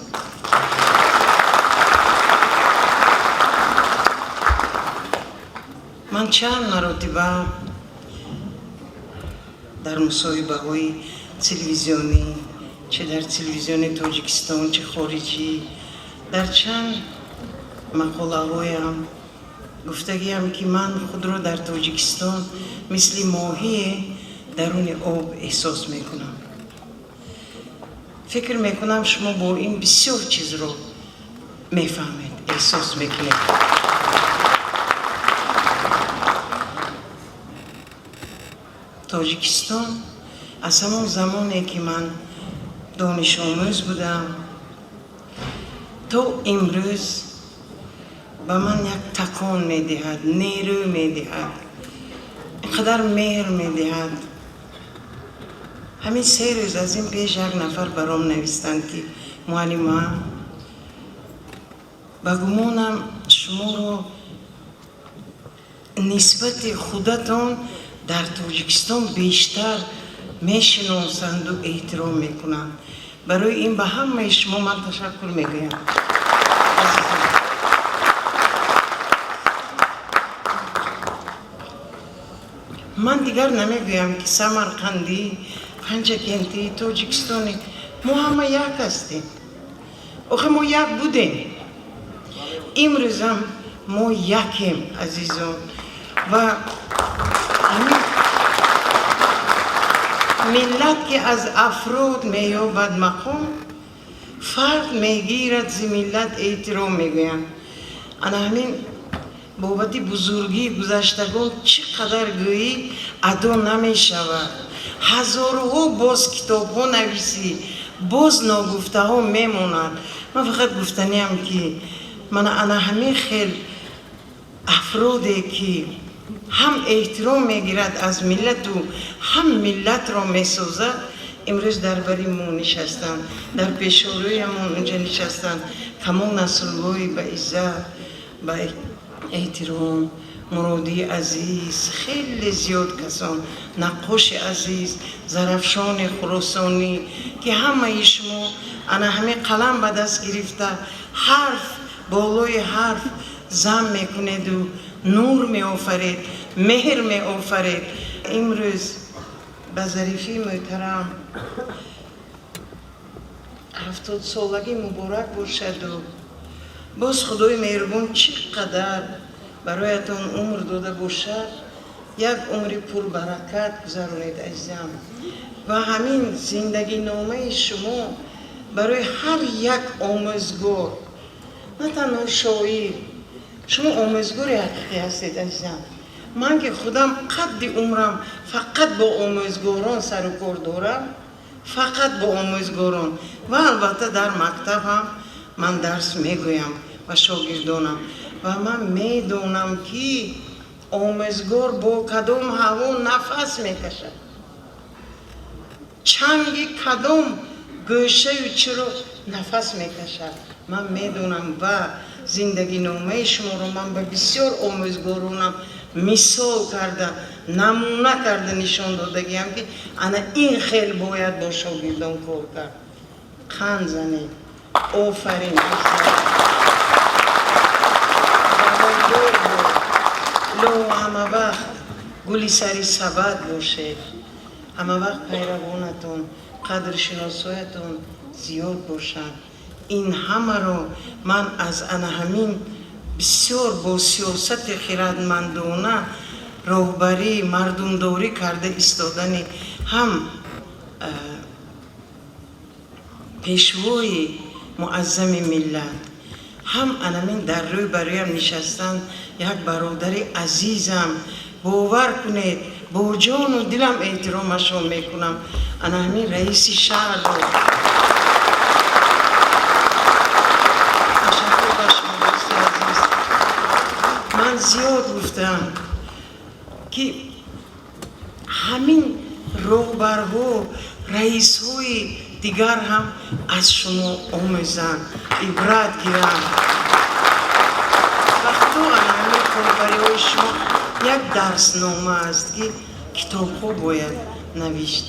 Ман чанд маротиба дар мусоҳибаҳои телевизионӣ, чӣ дар телевизиони Тоҷикистон, чӣ хориҷӣ, дар чанд мақолаҳоям гуфтагиам, ки ман худро дар Тоҷикистон мисли моҳие даруни об эҳсос мекунам. Фикр мекунам, шумо бо ин бисёр чизро мефаҳмед, эҳсос мекунед. Тоҷикистон аз ҳамон замоне, ки ман донишомӯз будам, то имрӯз ба ман як такон медиҳад, нерӯ медиҳад, инқадар меҳр медиҳад. Ҳамин 3 рӯз аз ин пеш як нафар баром навистанд, ки муаллима, ба гумонам шуморо нисбати худатон дар Тоҷикистон бештар мешиносанду эҳтиром мекунанд. Барои ин ба ҳамаи шумо ман ташаккур мегӯям. Ман дигар намегӯям, ки Самарқандӣ, Панҷакентӣ, Тоҷикистонӣ, мо ҳама як ҳастем. Охе мо як будем. Имрӯзам мо якем, азизон. Ва миллат, ки аз афрод меёбад мақом, фард мегирад зи миллат эҳтиром, мегӯянд. Ана ҳамин бобати бузургии гузаштагон чӣ қадар гӯӣ адо намешавад. Ҳазорҳо боз китобҳо нависӣ, боз ногуфтаҳо мемонад. Ман фақат гуфтаниам, ки мана ана ҳамин хел Афроде ки ҳам эҳтиром мегирад аз миллату ҳам миллатро месозад, имрӯз дар бари мо нишастанд, дар пешорӯямон унҷа нишастанд. Камол Насруллои ба иззат, ба эҳтиром, Муродии азиз, хеле зиёд касон, Наққоши азиз, Зарафшони Хуросонӣ, ки ҳамаи шумо ана ҳамин қалам ба даст гирифта, ҳарф болои ҳарф зам мекунеду нур меофаред, меҳр меофаред. Имрӯз ба Зарифии мӯҳтарам 70-солагӣ муборак бошаду боз Худои меҳрубон чӣ қадар бароятон умр дода бошад, як умри пурбаракат гузаронед, азизам. Ва ҳамин зиндагиномаи шумо барои ҳар як омӯзгор, на танҳо шоир, шумо омӯзгори ҳақиқӣ ҳастед, азизам. Ман ки худам қадди умрам фақат бо омӯзгорон сару кор дорам, фақат бо омӯзгорон, ва албатта дар мактаб ҳам ман дарс мегӯям ва шогирдонам, ва ман медонам, ки омӯзгор бо кадом ҳаво нафас мекашад, чанги кадом гӯшаю чиро нафас мекашад, ман медонам. Ва зиндагиномаи шуморо ман ба бисёр омӯзгоронам мисол карда, намуна карда нишон додагиам, ки ана ин хел бояд бо шогирдон кор кард. Қанд занед, офарин, давомдор бод, ло ҳама вақт гули сари сабад бошед, ҳама вақт пайравонатон, қадршиносоятон зиёд бошанд. Ин ҳамаро ман аз ана ҳамин бисёр бо сиёсати хирадмандона роҳбарӣ, мардумдорӣ карда истодани ҳам пешвои муаззами миллат, ҳам анамин дар рӯй бароям нишастан як бародари азизам, бовар кунед, бо ҷону дилам эҳтиромашон мекунам, ана ҳамин раиси шаҳрро. Ташаккур ба шумо, дӯсти азиз. Ман зиёд гуфтам, ки ҳамин роҳбарҳо, раисҳои дигар ҳам аз шумо омӯзанд, ибрат гиранд. Вақто ана ҳамин корбариҳои шумо як дарснома аст, ки китобҳо бояд навишт.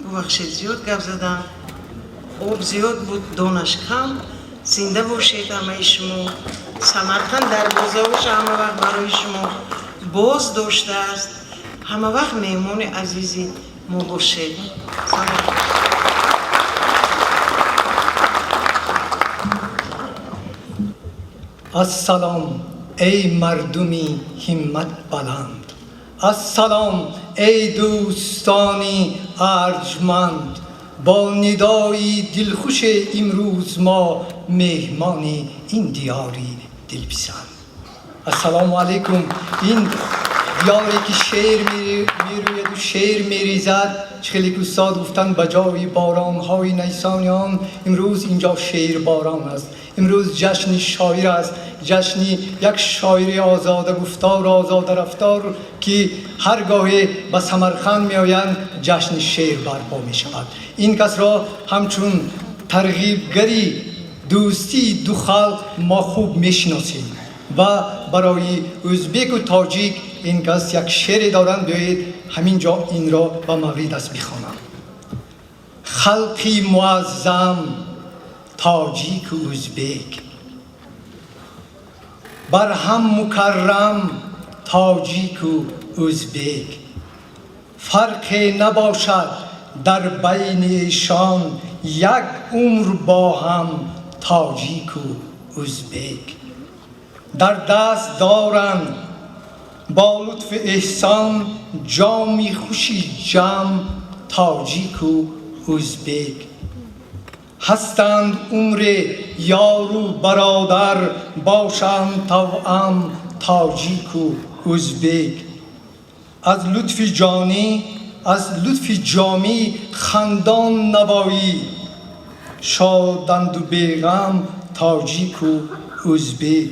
Бубахшед, зиёд гап задам, об зиёд буд, донаш кам. Зинда бошед ҳамаи шумо. Самарқанд дарвозаҳоша ҳама вақт барои шумо боз доштааст. Ҳама вақт меҳмони азизи мо бошед. Салом. Ассалом, эй мардуми ҳиммат баланд, ассалом, эй дӯстони арҷманд. Бо нидои дилхуше имрӯз мо меҳмони ин диёри дилписанд. Ассалому алайкум. Ин диёре ки шеър мерӯяду шеър мерезад, чӣ хеле ки устод гуфтанд, ба ҷои боронҳои найсониён имрӯз инҷо шеърборон аст. Имрӯз ҷашни шоир аст, ҷашни як шоири озода гуфтор, озода рафтор, ки ҳар гоҳе ба Самарқанд меоянд, ҷашни шеър барпо мешавад. Ин касро ҳамчун тарғибгари дӯстии ду халқ мо хуб мешиносем ва барои ӯзбеку тоҷик ин кас як шеъре доранд. Биёед, ҳамин ҷо инро ба маврид аст бихонам. Халқи муаззам тоҷику ӯзбек, бар ҳам мукаррам тоҷику ӯзбек, фарқе набошад дар байни эшон, як умр бо ҳам тоҷику ӯзбек. Дар даст доранд бо лутфи эҳсон ҷоми хуши ҷамъ тоҷику ӯзбек. Ҳастанд умре ёру бародар, бошанд тавъам тоҷику ӯзбек. Аз лутфи ҷонӣ, аз лутфи ҷомӣ хандон навоӣ, шоданду беғам тоҷику ӯзбек.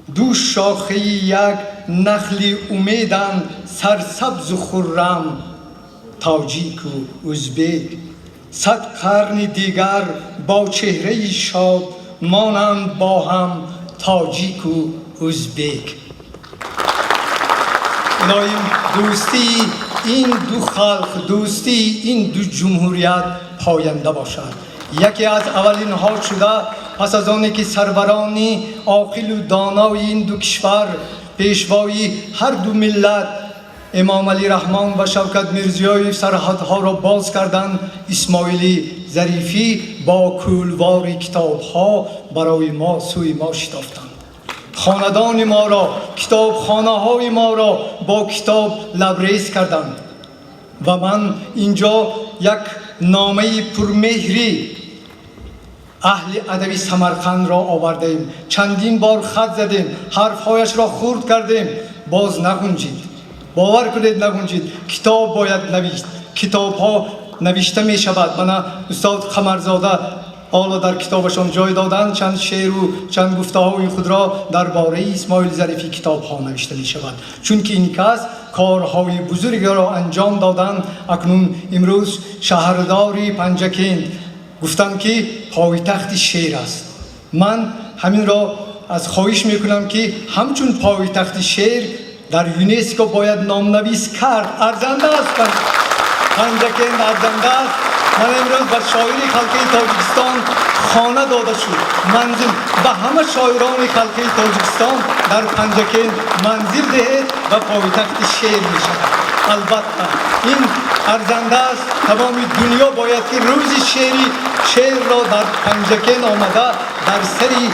Ду шохаи як нахли умеданд, сарсабзу хуррам тоҷику узбек. 100 қарни дигар бо чеҳраи шод монанд бо ҳам тоҷику узбек. Илоҳим, дӯстии ин ду халқ, дӯстии ин ду ҷумҳурият поянда бошад. Яке аз аввалинҳо шуда, пас аз оне ки сарварони оқилу донои ин ду кишвар, пешвои ҳар ду миллат Эмомалӣ Раҳмон ва Шавкат Мирзиёев сарҳадҳоро боз карданд, Исмоили Зарифӣ бо кӯлвори китобҳо барои мо сӯи мо шитофтанд. Хонадони моро, китобхонаҳои моро бо китоб лабрез карданд. Ва ман инҷо як номаи пурмеҳри аҳли адаби Самарқандро овардаем. Чандин бор хат задем, ҳарфҳояшро хурд кардем, боз нагунҷид. Бовар кунед, нагунҷид. Китоб бояд навишт, китобҳо навишта мешавад. Мана устод Қамарзода ҳоло дар китобашон ҷой доданд чанд шеъру чанд гуфтаҳои худро дар бораи Исмоили Зарифӣ. Китобҳо навишта мешавад, чунки ин кас корҳои бузургеро анҷом доданд. Акнун имрӯз шаҳрдори Панҷакент гуфтанд, ки пойтахти шеър аст. Ман ҳаминро аз хоҳиш мекунам, ки ҳамчун пойтахти шеър дар ЮНЕСКО бояд номнавис кард. Арзанда аст Панҷакент, арзанда аст. Ман имрӯз ба шоири халқии Тоҷикистон хона дода шуд, манзил. Ба ҳама шоирони халқии Тоҷикистон дар Панҷакент манзил диҳед ва пойтахти шеър мешавад. Албатта, ин арзанда аст. Тамоми дунё бояд ки рӯзи шеъри шеърро дар Панҷакент омада, дар сари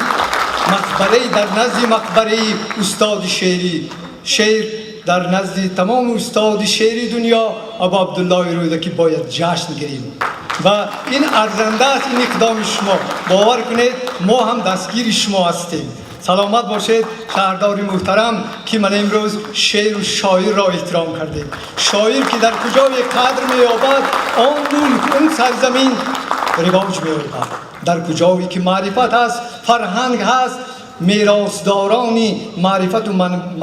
мақбараи, дар назди мақбараи устоди шеърӣ шеър, дар назди тамоми устоди шеъри дунё Абу Абдуллоҳи Рӯдакӣ бояд ҷашн гирем. Ва ин арзанда аст, ин иқдоми шумо. Бовар кунед, мо ҳам дастгири шумо ҳастем. Саломат бошед, шаҳрдори муҳтарам, ки ман имрӯз шеъру шоирро эҳтиром кардем. Шоир ки дар куҷое қадр меёбад, он мулк, он сарзамин ривоҷ меёбад. Дар куҷое ки маърифат ҳаст, фарҳанг ҳаст, меросдорони маърифату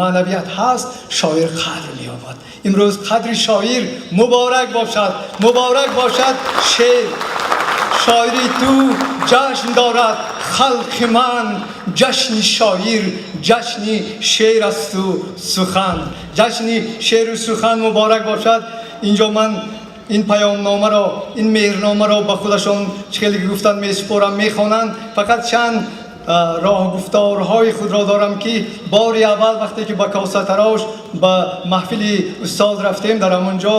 маънавият ҳаст, шоир қадр меёбад. Имрӯз қадри шоир муборак бошад, муборак бошад шеър. Шоири ту ҷашн дорад халқи ман, ҷашни шоир ҷашни шеър асту сухан. Ҷашни шеъру сухан муборак бошад. Инҷо ман ин паёмномаро, ин меҳрномаро ба худашон, чӣ хеле ки гуфтанд, месупорам, мехонанд. Фақат чанд роҳгуфторҳои худро дорам, ки бори аввал вақте ки ба косатарош ба маҳфили устод рафтем, дар ҳамон ҷо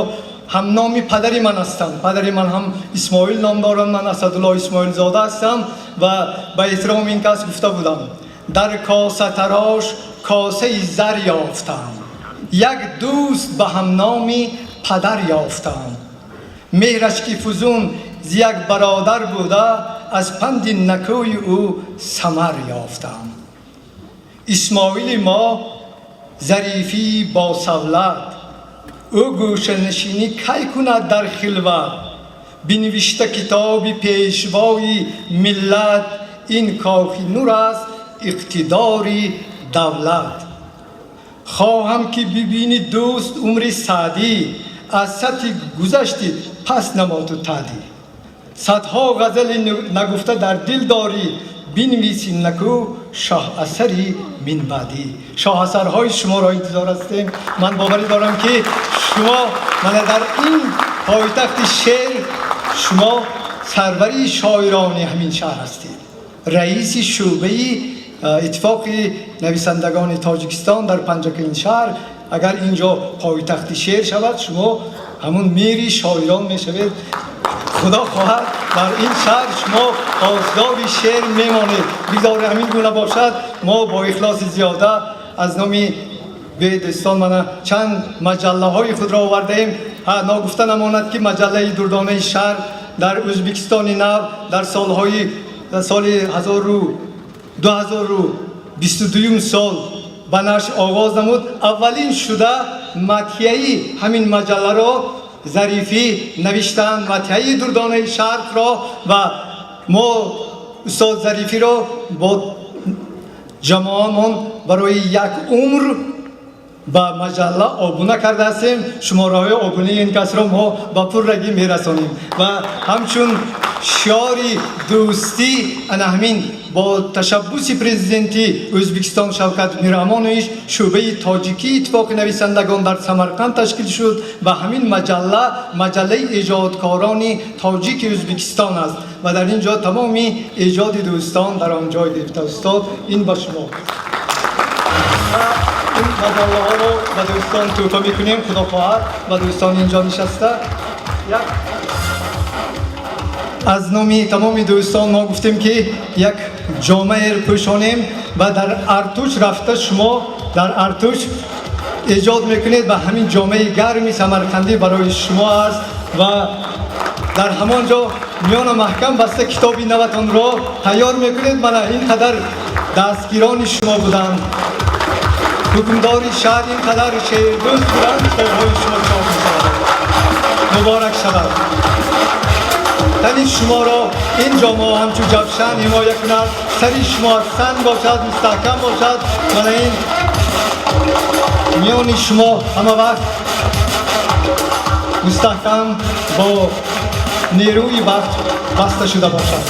ҳамноми падари ман ҳастанд. Падари ман ҳам Исмоил ном доранд, ман Асадулло Исмоилзода ҳастам ва ба эҳтироми ин кас гуфта будам: дар косатарош косаи зар ёфтам, як дӯст ба ҳамноми падар ёфтам. Меҳраш ки фузун зи як бародар буда, аз панди накӯи ӯ самар ёфтам. Исмоили мо Зарифӣ босавлат, ӯ гӯшанишинӣ кай кунад дар хилват? Бинавишта китоби пешвои миллат, ин кохи нур аст иқтидори давлат. Хоҳам ки бибинӣ, дӯст, умри Саъдӣ, аз сатҳи гузашти пас намоту таъдӣ. Садҳо ғазали нагуфта дар дил дорӣ, бинависи наку шоҳасари минбаъдӣ. Шоҳасарҳои шуморо интизор ҳастем. Ман боварӣ дорам, ки шумо мана дар ин пойтахти шеър, шумо сарвари шоирони ҳамин шаҳр ҳастед, раиси шӯъбаи иттифоқи нависандагони Тоҷикистон дар Панҷакент шаҳр. Агар инҷо пойтахти шеър шавад, шумо ҳамун мири шоирон мешавед. Худо хоҳад, дар ин шаҳр шумо посдори шеър мемонед. Бигзор ҳамин гуна бошад. Мо бо ихлоси зиёда аз номи дӯстон мана чанд маҷаллаҳои худро овардаем. Ногуфта намонад, ки маҷаллаи Дурдонаи шаҳр дар Ӯзбекистони нав дар солҳои соли 2022 сол ба нашр оғоз намуд. Аввалин шуда мадҳияи ҳамин маҷалларо Зарифӣ навиштанд, мадҳияи Дурдонаи Шарқро. Ва мо устод Зарифиро бо Ҷамоамон барои як умр ба маҷалла обуна карда ҳастем. Шумораҳои обунаи ин касро мо ба пуррагӣ мерасонем ва ҳамчун шиори дӯстӣ ана ҳамин бо ташаббуси президенти Ӯзбекистон Шавкат Миромонович шӯъбаи тоҷикии иттифоқи нависандагон дар Самарқанд ташкил шуд ва ҳамин маҷалла маҷаллаи эҷодкорони тоҷики Ӯзбекистон аст ва дар ин ҷо тамоми эҷоди дӯстон дар он ҷой гирифта. Устод, ин ба шумо ин маҷаллаҳоро ба дӯстон тӯҳфа мекунем. Худо хоҳад, ба дӯстони инҷо нишаста як аз номи тамоми дӯстон мо гуфтем, ки як ҷомае пӯшонем ва дар Артуш рафта шумо дар Артуш эҷод мекунед ва ҳамин ҷомаи гарми самарқандӣ барои шумо аст ва дар ҳамон ҷо миёна маҳкам баста китоби наватонро тайёр мекунед. Мана ин қадар дастгирони шумо буданд, ҳукмдори шаҳр ин қадар шеърдӯст буданд, китобҳои шумо чоп мешавад. Муборак шавад. Тани шуморо ин ҷомаҳо ҳамчун ҷавшан ҳимоя кунад, сари шумо аз санг бошад, мустаҳкам бошад. Мана ин миёни шумо ҳама вақт мустаҳкам бо нерӯи бахт баста шуда бошад.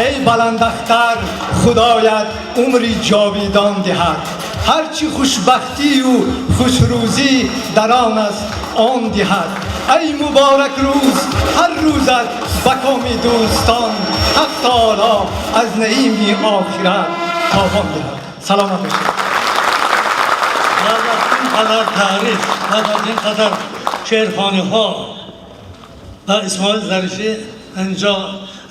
Эй баландахтар, Худоят умри ҷовидон диҳад, ҳарчи хушбахтию хушрӯзӣ дар он аст, он диҳад. Эй муборак рӯз, ҳар рӯзат ба коми дӯстон, Ҳақ таоло аз наими охират тобон диҳад. Саломат бошед. Баъд аз ин қадар таъриф, баъд аз ин қадар шеърхониҳо ва Исмоил Зарифӣ, инҷо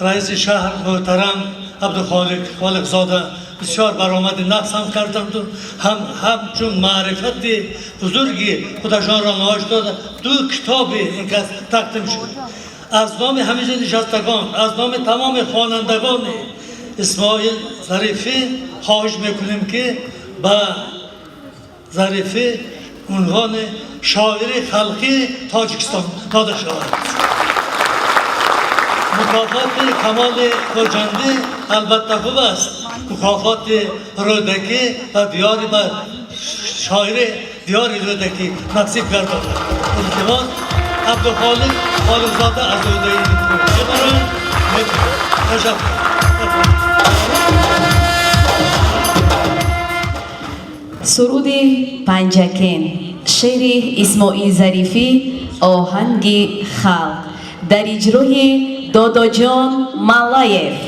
раиси шаҳр муҳтарам Абдухолиқ Холиқзода бисёр баромади нақс ҳам карданду ҳам ҳамчун маърифати бузурги худашонро намоиш дода, ду китоби ин кас тақдим шуд. Аз номи ҳамиҷа нишастагон, аз номи тамоми хонандагони Исмоил Зарифӣ хоҳиш мекунем, ки ба Зарифӣ унвони шоири халқии Тоҷикистон дода шавад. Мукофоти Камоли Хоҷандӣ албатта хуб аст, мукофоти Рӯдакӣ ва диёри ба шоири диёри Рӯдакӣ насиб гардонад. Илтимос, Абдухолиқ Холиқзода аз ӯҳдаи мебаранд. Ташаккур. Суруди Панҷакент, шеъри Исмоил Зарифӣ, оҳанги халқ дар иҷрои Додоҷон Маллаев.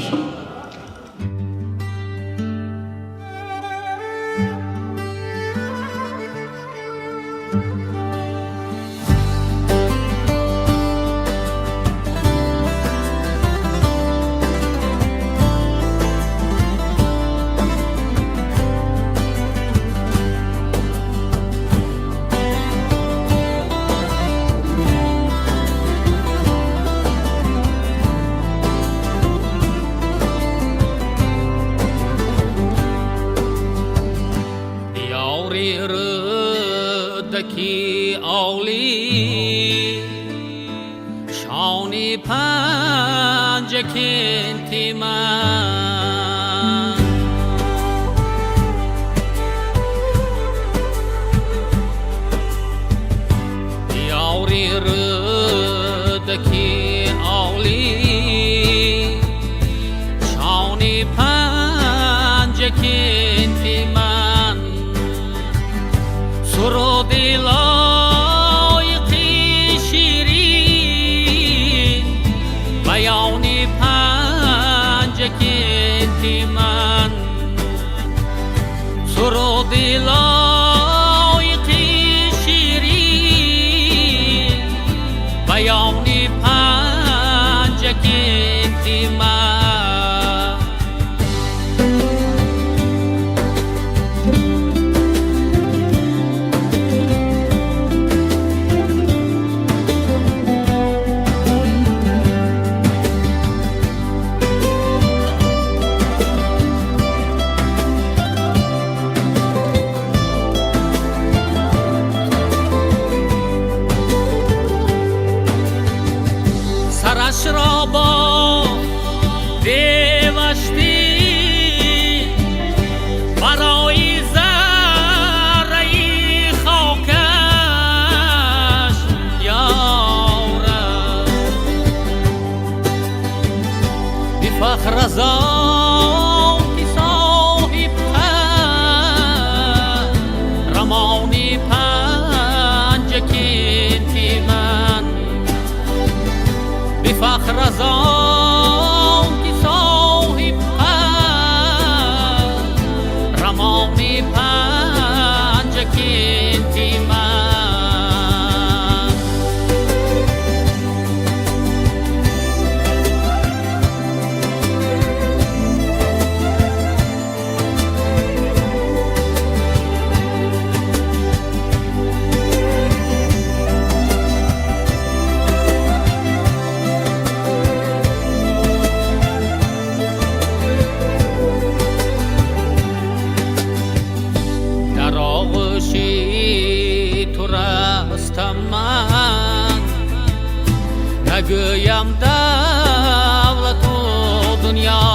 Рӯдаки олӣ, шони Панҷакенти ман, ёри Рӯдаки олӣ, шони Панҷакенти ман, суруди лоиқи ширин баёни Панҷакенти. Тамоми Панҷакенти ман. Дар оғӯши ту растам ман, нагӯям давлату дунё.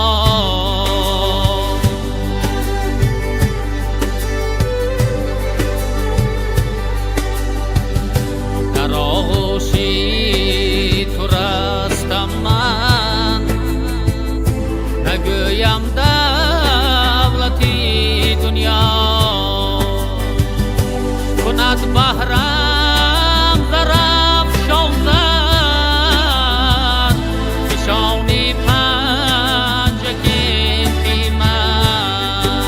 Дар оғӯши ту растам ман, нагӯям давлати дунё. Кунад баҳрам зарафшон зар, нишони Панҷакенти ман.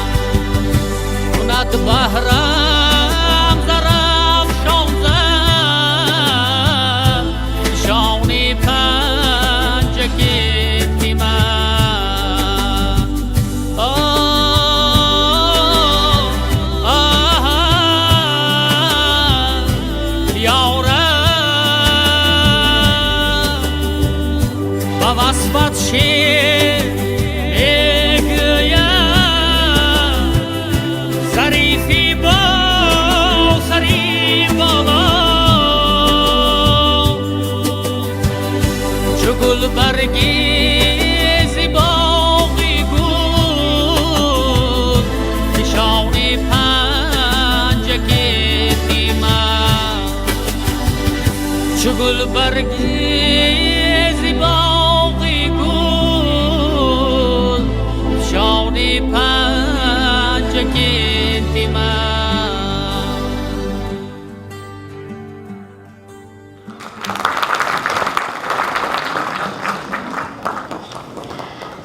Кунад баҳрам зарафшон зар, нишони Панҷакенти ман. Ёрам, ба васфат шер мегӯям, Зарифӣ бо сари боло, чу гулбарги зи боғи гул, нишони Панҷакенти ман. Чу гулбарги зи боғи гул, нишони Панҷакенти ман.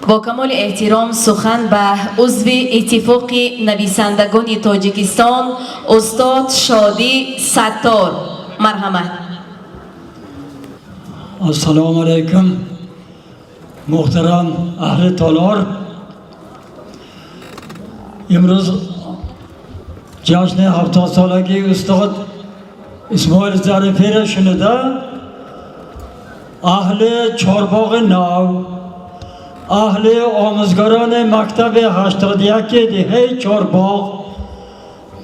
Бо камоли эҳтиром сухан ба узви Иттифоқи нависандагони Тоҷикистон устод Шодӣ Саттор. Марҳамат. Ассалому алайкум, муҳтарам аҳли толор. Имрӯз ҷашни 70-солагии устод Исмоил Зарифиро шунида, аҳли Чорбоғи Нав, аҳли омӯзгорони мактаби 81 деҳаи Чорбоғ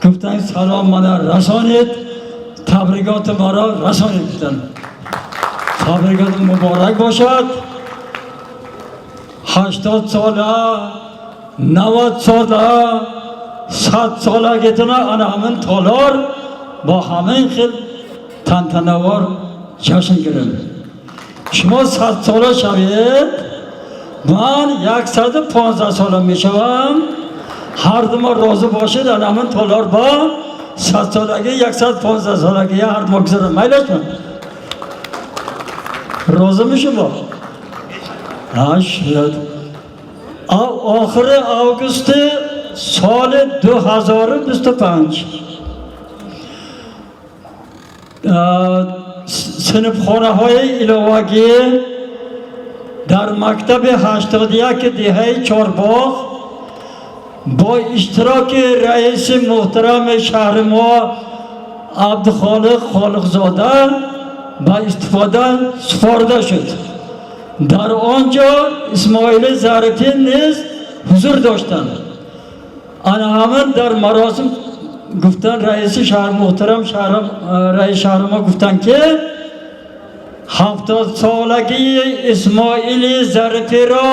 гуфтанд: салом мана расонед, табрикоти маро расонед гуфтанд. Табрикот муборак бошад. 80 сола, 90 сола, 100 солагитона ана ҳамин толор бо ҳамин хел тантанавор ҷашн гирем. Шумо 100 сола шавед, ман 115 сола мешавам. Ҳар ду мо розӣ бошед, ана ҳамин толор бо 100 солагӣ, 115 солагӣ ҳар ду мо гузарем. Майлашман? Розӣ мешумо? Шуд. Охири августи соли 2025 синфхонаҳои иловагӣ дар мактаби 81 деҳаи Чорбоғ бо иштироки раиси муҳтарами шаҳри мо Абдухолиқ Холиқзода ба истифода супорида шуд. Дар он ҷо Исмоили Зарифӣ низ ҳузур доштанд. Ана ҳамин дар маросим гуфтан раиси шаҳр муҳтарам раиси шаҳри мо гуфтанд, ки 70-солагии Исмоили Зарифиро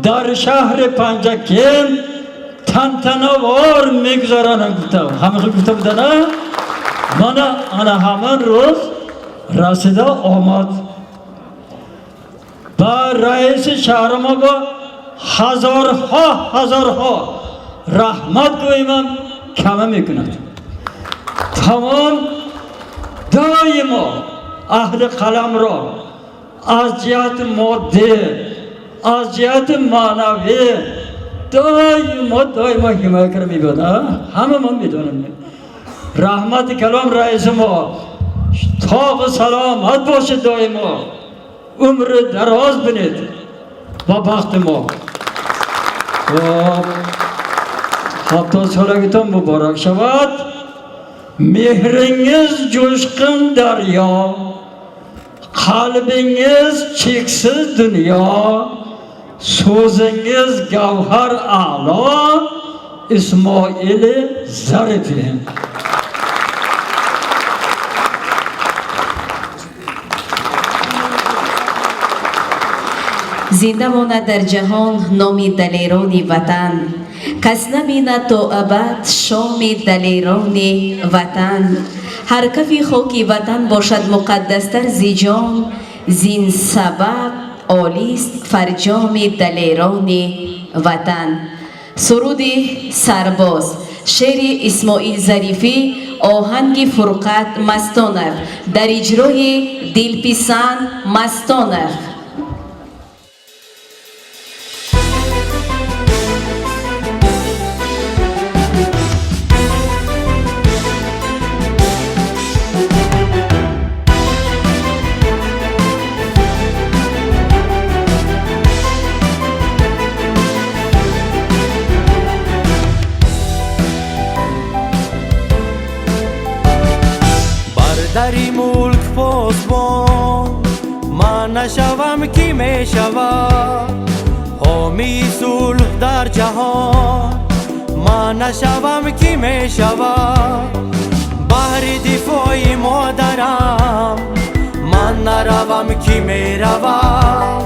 дар шаҳри Панҷакент тантанавор мегузаронанд гуфтам. Ҳамин хел гуфта буданд, мана ана ҳамин рӯз расида омад. Ба раиси шаҳри мо бо ҳазорҳо ҳазорҳо раҳмат гӯимам кама мекунад. Тамом доимо аҳли қаламро аз ҷиҳати моддӣ, аз ҷиҳати маънавӣ Доимо доимо ҳимоя кара мебиёд. Ҳама мо медонем. Раҳмати калом раиси мо, тоғу саломат бошед, доимо умри дароз бинед ба бахти мо. Хоб, 70 солагитон муборак шавад. Мehringiz jo'shqin daryo, qalbingiz cheksiz dunyo, so'zingiz gavhar a'lo, Ismoili Zarifi. Зинда монад дар ҷаҳон номи далерони ватан, кас набинад то абад шоми далерони ватан. Ҳар кафи хоки ватан бошад муқаддастар зи ҷон, зин сабаб олист фарҷоми далерони ватан. Суруди сарбоз, шеъри Исмоил Зарифӣ, оҳанги Фурқат Мастонов, дар иҷрои Дилписанд Мастонов. Дари мулк посбон ман нашавам, ки мешавад? Ҳомии сулҳ дар ҷаҳон ман нашавам, ки мешавад? Баҳри дифои модарам ман наравам, ки меравад?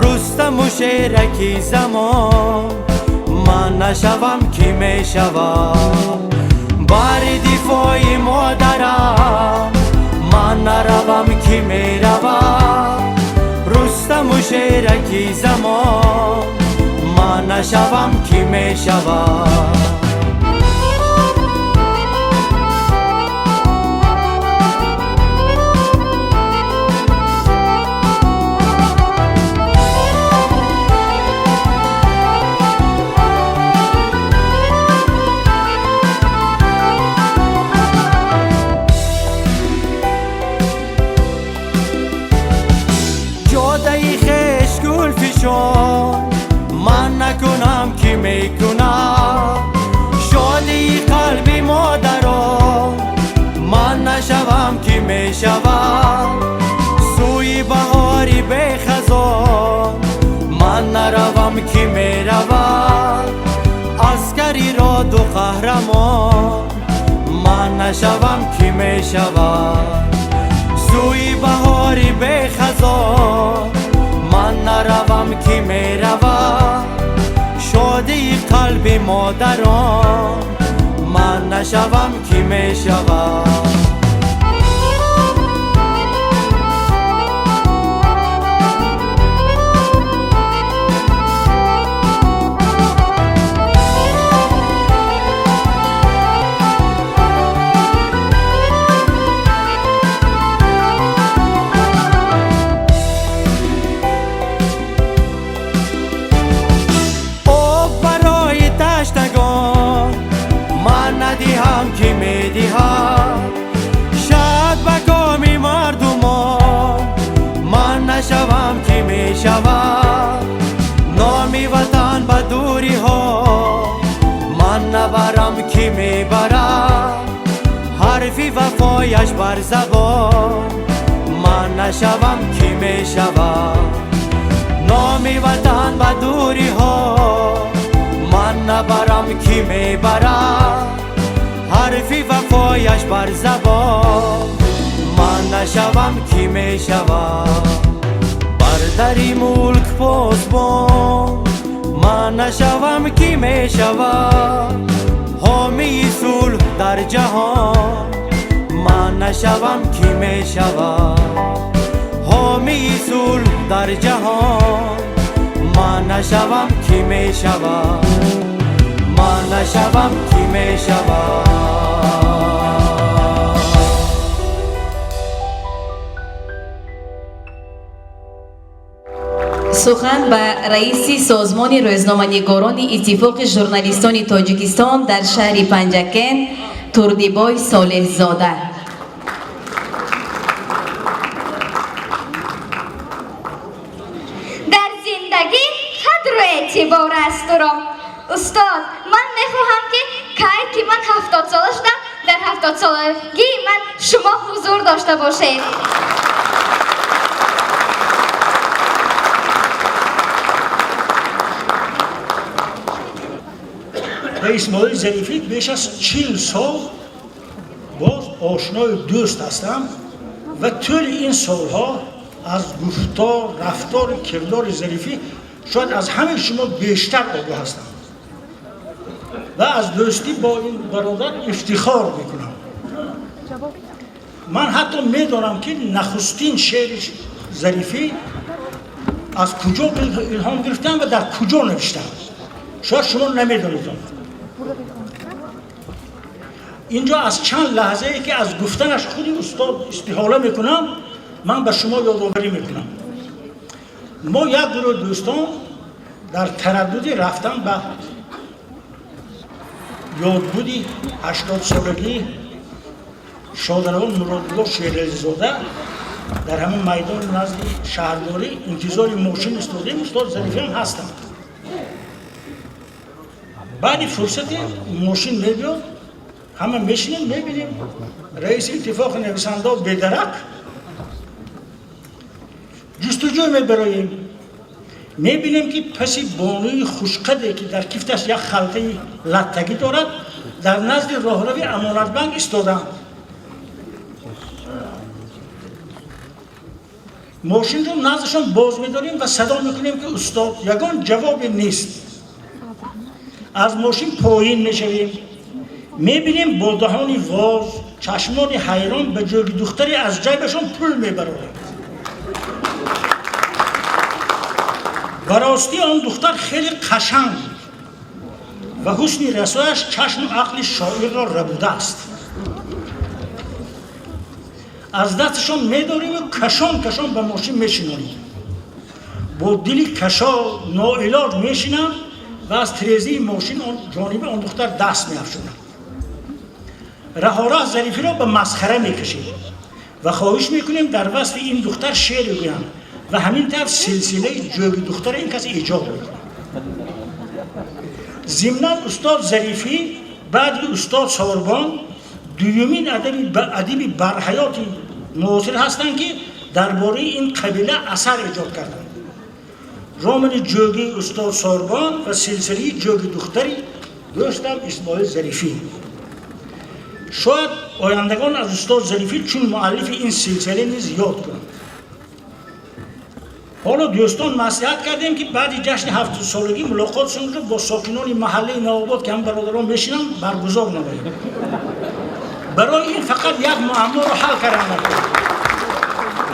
Рустаму шераки замон ман нашавам, ки мешавад? Баҳри дифои модарам ман наравам, ки меравад? Рустаму шераки замон ман нашавам, ки мешавад? Ман накунам, ки мекунам? Шодии қалби модарон ман нашавам, ки мешавам? Сӯи баҳори бехазон ман наравам, ки меравам? Аскари роду қаҳрамон ман нашавам, ки мешавам? Сӯи баҳори бехазон ман наравам, ки меравам? Шодии қалби модарон ман нашавам, ки мешавам? Надиҳам, ки медиҳам? Шад ба коми мардумон ман нашавам, ки мешавам? Номи ватан ба дуриҳо ман набарам, ки мебарам? Ҳарфи вафояш бар забон ман нашавам, ки мешавам? Номи ватан ба дуриҳо ман набарам, ки мебарам? Ҳарфи вафояш бар забон ман нашавам, ки мешавам? Бар дари мулк посбон ман нашавам, ки мешавам? Ҳомии сулҳ дар ҷаҳон ман нашавам, ки мешавам? Ҳомии сулҳ дар ҷаҳон ман нашавам, ки мешавам? Ман нашавам, ки мешавам? Сухан ба раиси созмони рӯзноманигорони Иттифоқи журналистони Тоҷикистон дар шаҳри Панҷакент Турдибой Солеҳзода. Дар зиндагӣ қадру эътибор аст туро. Устод, ман мехоҳам ки кай ки ман 70 сола шудам, дар 70 солагии ман шумо ҳузур дошта бошед. Ва Исмоил Зарифӣ беш аз 40 сол боз ошнои дӯст ҳастам ва тӯли ин солҳо аз гуфтор, рафтору кирдори Зарифӣ шояд аз ҳамаи шумо бештар огоҳ ҳастам ва аз дӯстӣ бо ин бародар ифтихор мекунам. Ман ҳатто медонам ки нахустин шеъри Зарифӣ аз куҷо илҳом гирифтам ва дар куҷо навиштам. Шояд шумо намедонед. Инҷо аз чанд лаҳзае ки аз гуфтанаш худи устод истиҳола мекунам, ман ба шумо ёдоварӣ мекунам. Мо як гурӯҳ дӯстон дар тараддуди рафтан ба ёдбуди 80-солагии шодаравон Муродулло Шерализода дар ҳамон майдони назди шаҳрдорӣ интизори мошин истодем. Устод Зарифиам ҳастанд. Баъди фурсати мошин мебиёд, ҳама мешинем, мебинем раиси иттифоқи нависандаҳо бедарак. Ҷустуҷӯ мебароем, мебинем ки паси бонуи хушқаде ки дар кифташ як халтаи латтагӣ дорад, дар назди роҳрави Амонатбанк истодаанд. Мошинро наздашон боз медорем ва садо мекунем ки устод, ягон ҷавобе нест. Аз мошин поин мешавем, мебинем бо даҳони воз, чашмони ҳайрон ба ҷойги духтаре аз ҷайбашон пул мебароранд. Ба ростӣ он духтар хеле қашанг буд ва ҳусни расояш чашму ақли шоирро рабудааст. Аз дасташон медориму кашон кашон ба мошин мешинонем. Бо дили кашо ноилоҷ мешинам ва аз тирезаи мошин ҷониби он духтар даст меафшонам. Раҳораҳ Зарифиро ба масхара мекашем ва хоҳиш мекунем дар васфи ин духтар шеър гӯянд ва ҳамин тавр силсилаи ҷойги духтара ин кас эҷод мекунад. Зимнан устод Зарифӣ баъди устод Сорбон дуюмин адиби барҳаёти муосир ҳастанд ки дар бораи ин қабила асар эҷод карданд. Романи ҷойги устод Сорбон ва силсилаи ҷойги духтари дӯстам Исмоил Зарифӣ. Шояд ояндагон аз устод Зарифӣ чун муаллифи ин силсила низ ёд кунанд. Ҳоло дӯстон маслиҳат кардем ки баъди ҷашни 70-солагӣ мулоқотшонро бо сокинони маҳаллаи Навобод ки ҳам бародарон мешинанд баргузор намоем. Барои ин фақат як муамморо ҳал кардан даркор.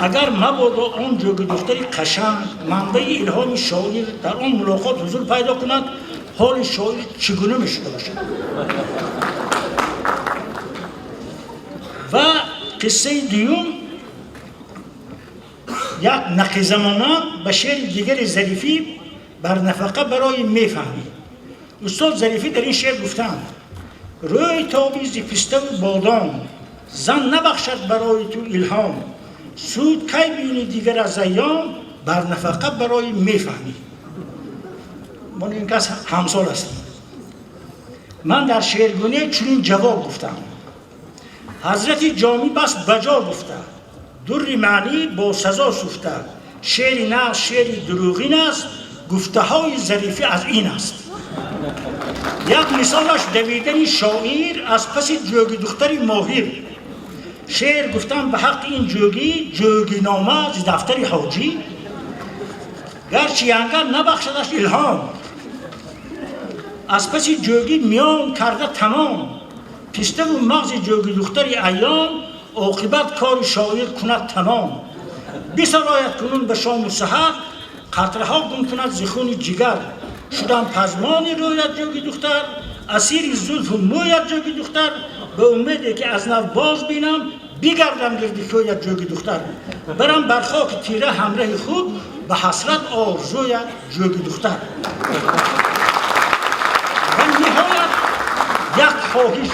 Агар мабодо он ҷойги духтари қашанг манбаи илҳоми шоир дар он мулоқот ҳузур пайдо кунад, ҳоли шоир чӣ гуна мешуда бошад? Ва қиссаи дуюм як нақизамона ба шеъри дигари Зарифӣ бар нафақа барои мефаҳмӣ. Устод Зарифӣ дар ин шеър гуфтанд: рӯй тоби зи пиставу бодом, зан набахшад барои ту илҳом, суд кай бини дигар аз айём, бар нафақа барои мефаҳмӣ. Мо ин кас ҳамсол ҳастем. Ман дар шеъргунӣ чунин ҷавоб гуфтам: ҳазрати Ҷомӣ бас баҷо гуфта, дурри маънӣ бо сазо суфта, шеъри нағз шеъри дурӯғин аст, гуфтаҳои Зарифӣ аз ин аст. Як мисолаш давидани шоир аз паси ҷойги духтари моҳир. Шеър гуфтан ба ҳаққи ин ҷойгӣ, ҷойгинома зи дафтари ҳоҷӣ. Гарчи янгар набахшадаш илҳом, аз паси ҷойгӣ миён карда тамом, пиставу мағзи ҷойги духтари айём, оқибат кори шоир кунад тамом. Бисарояд кунун ба шому саҳар, қатраҳо гум кунад зи хуни ҷигар. Шудам пазмони рӯяд ҷойги духтар, асири зулфу мӯяд ҷойги духтар. Ба умеде ки аз нав боз бинам, бигардам гирди кӯяд ҷойги духтар. Барам бар хоки тира ҳамраҳи худ, Ба ҳасрат орзуяд ҷӯги духтар. Ва ниҳоят як хоҳиш,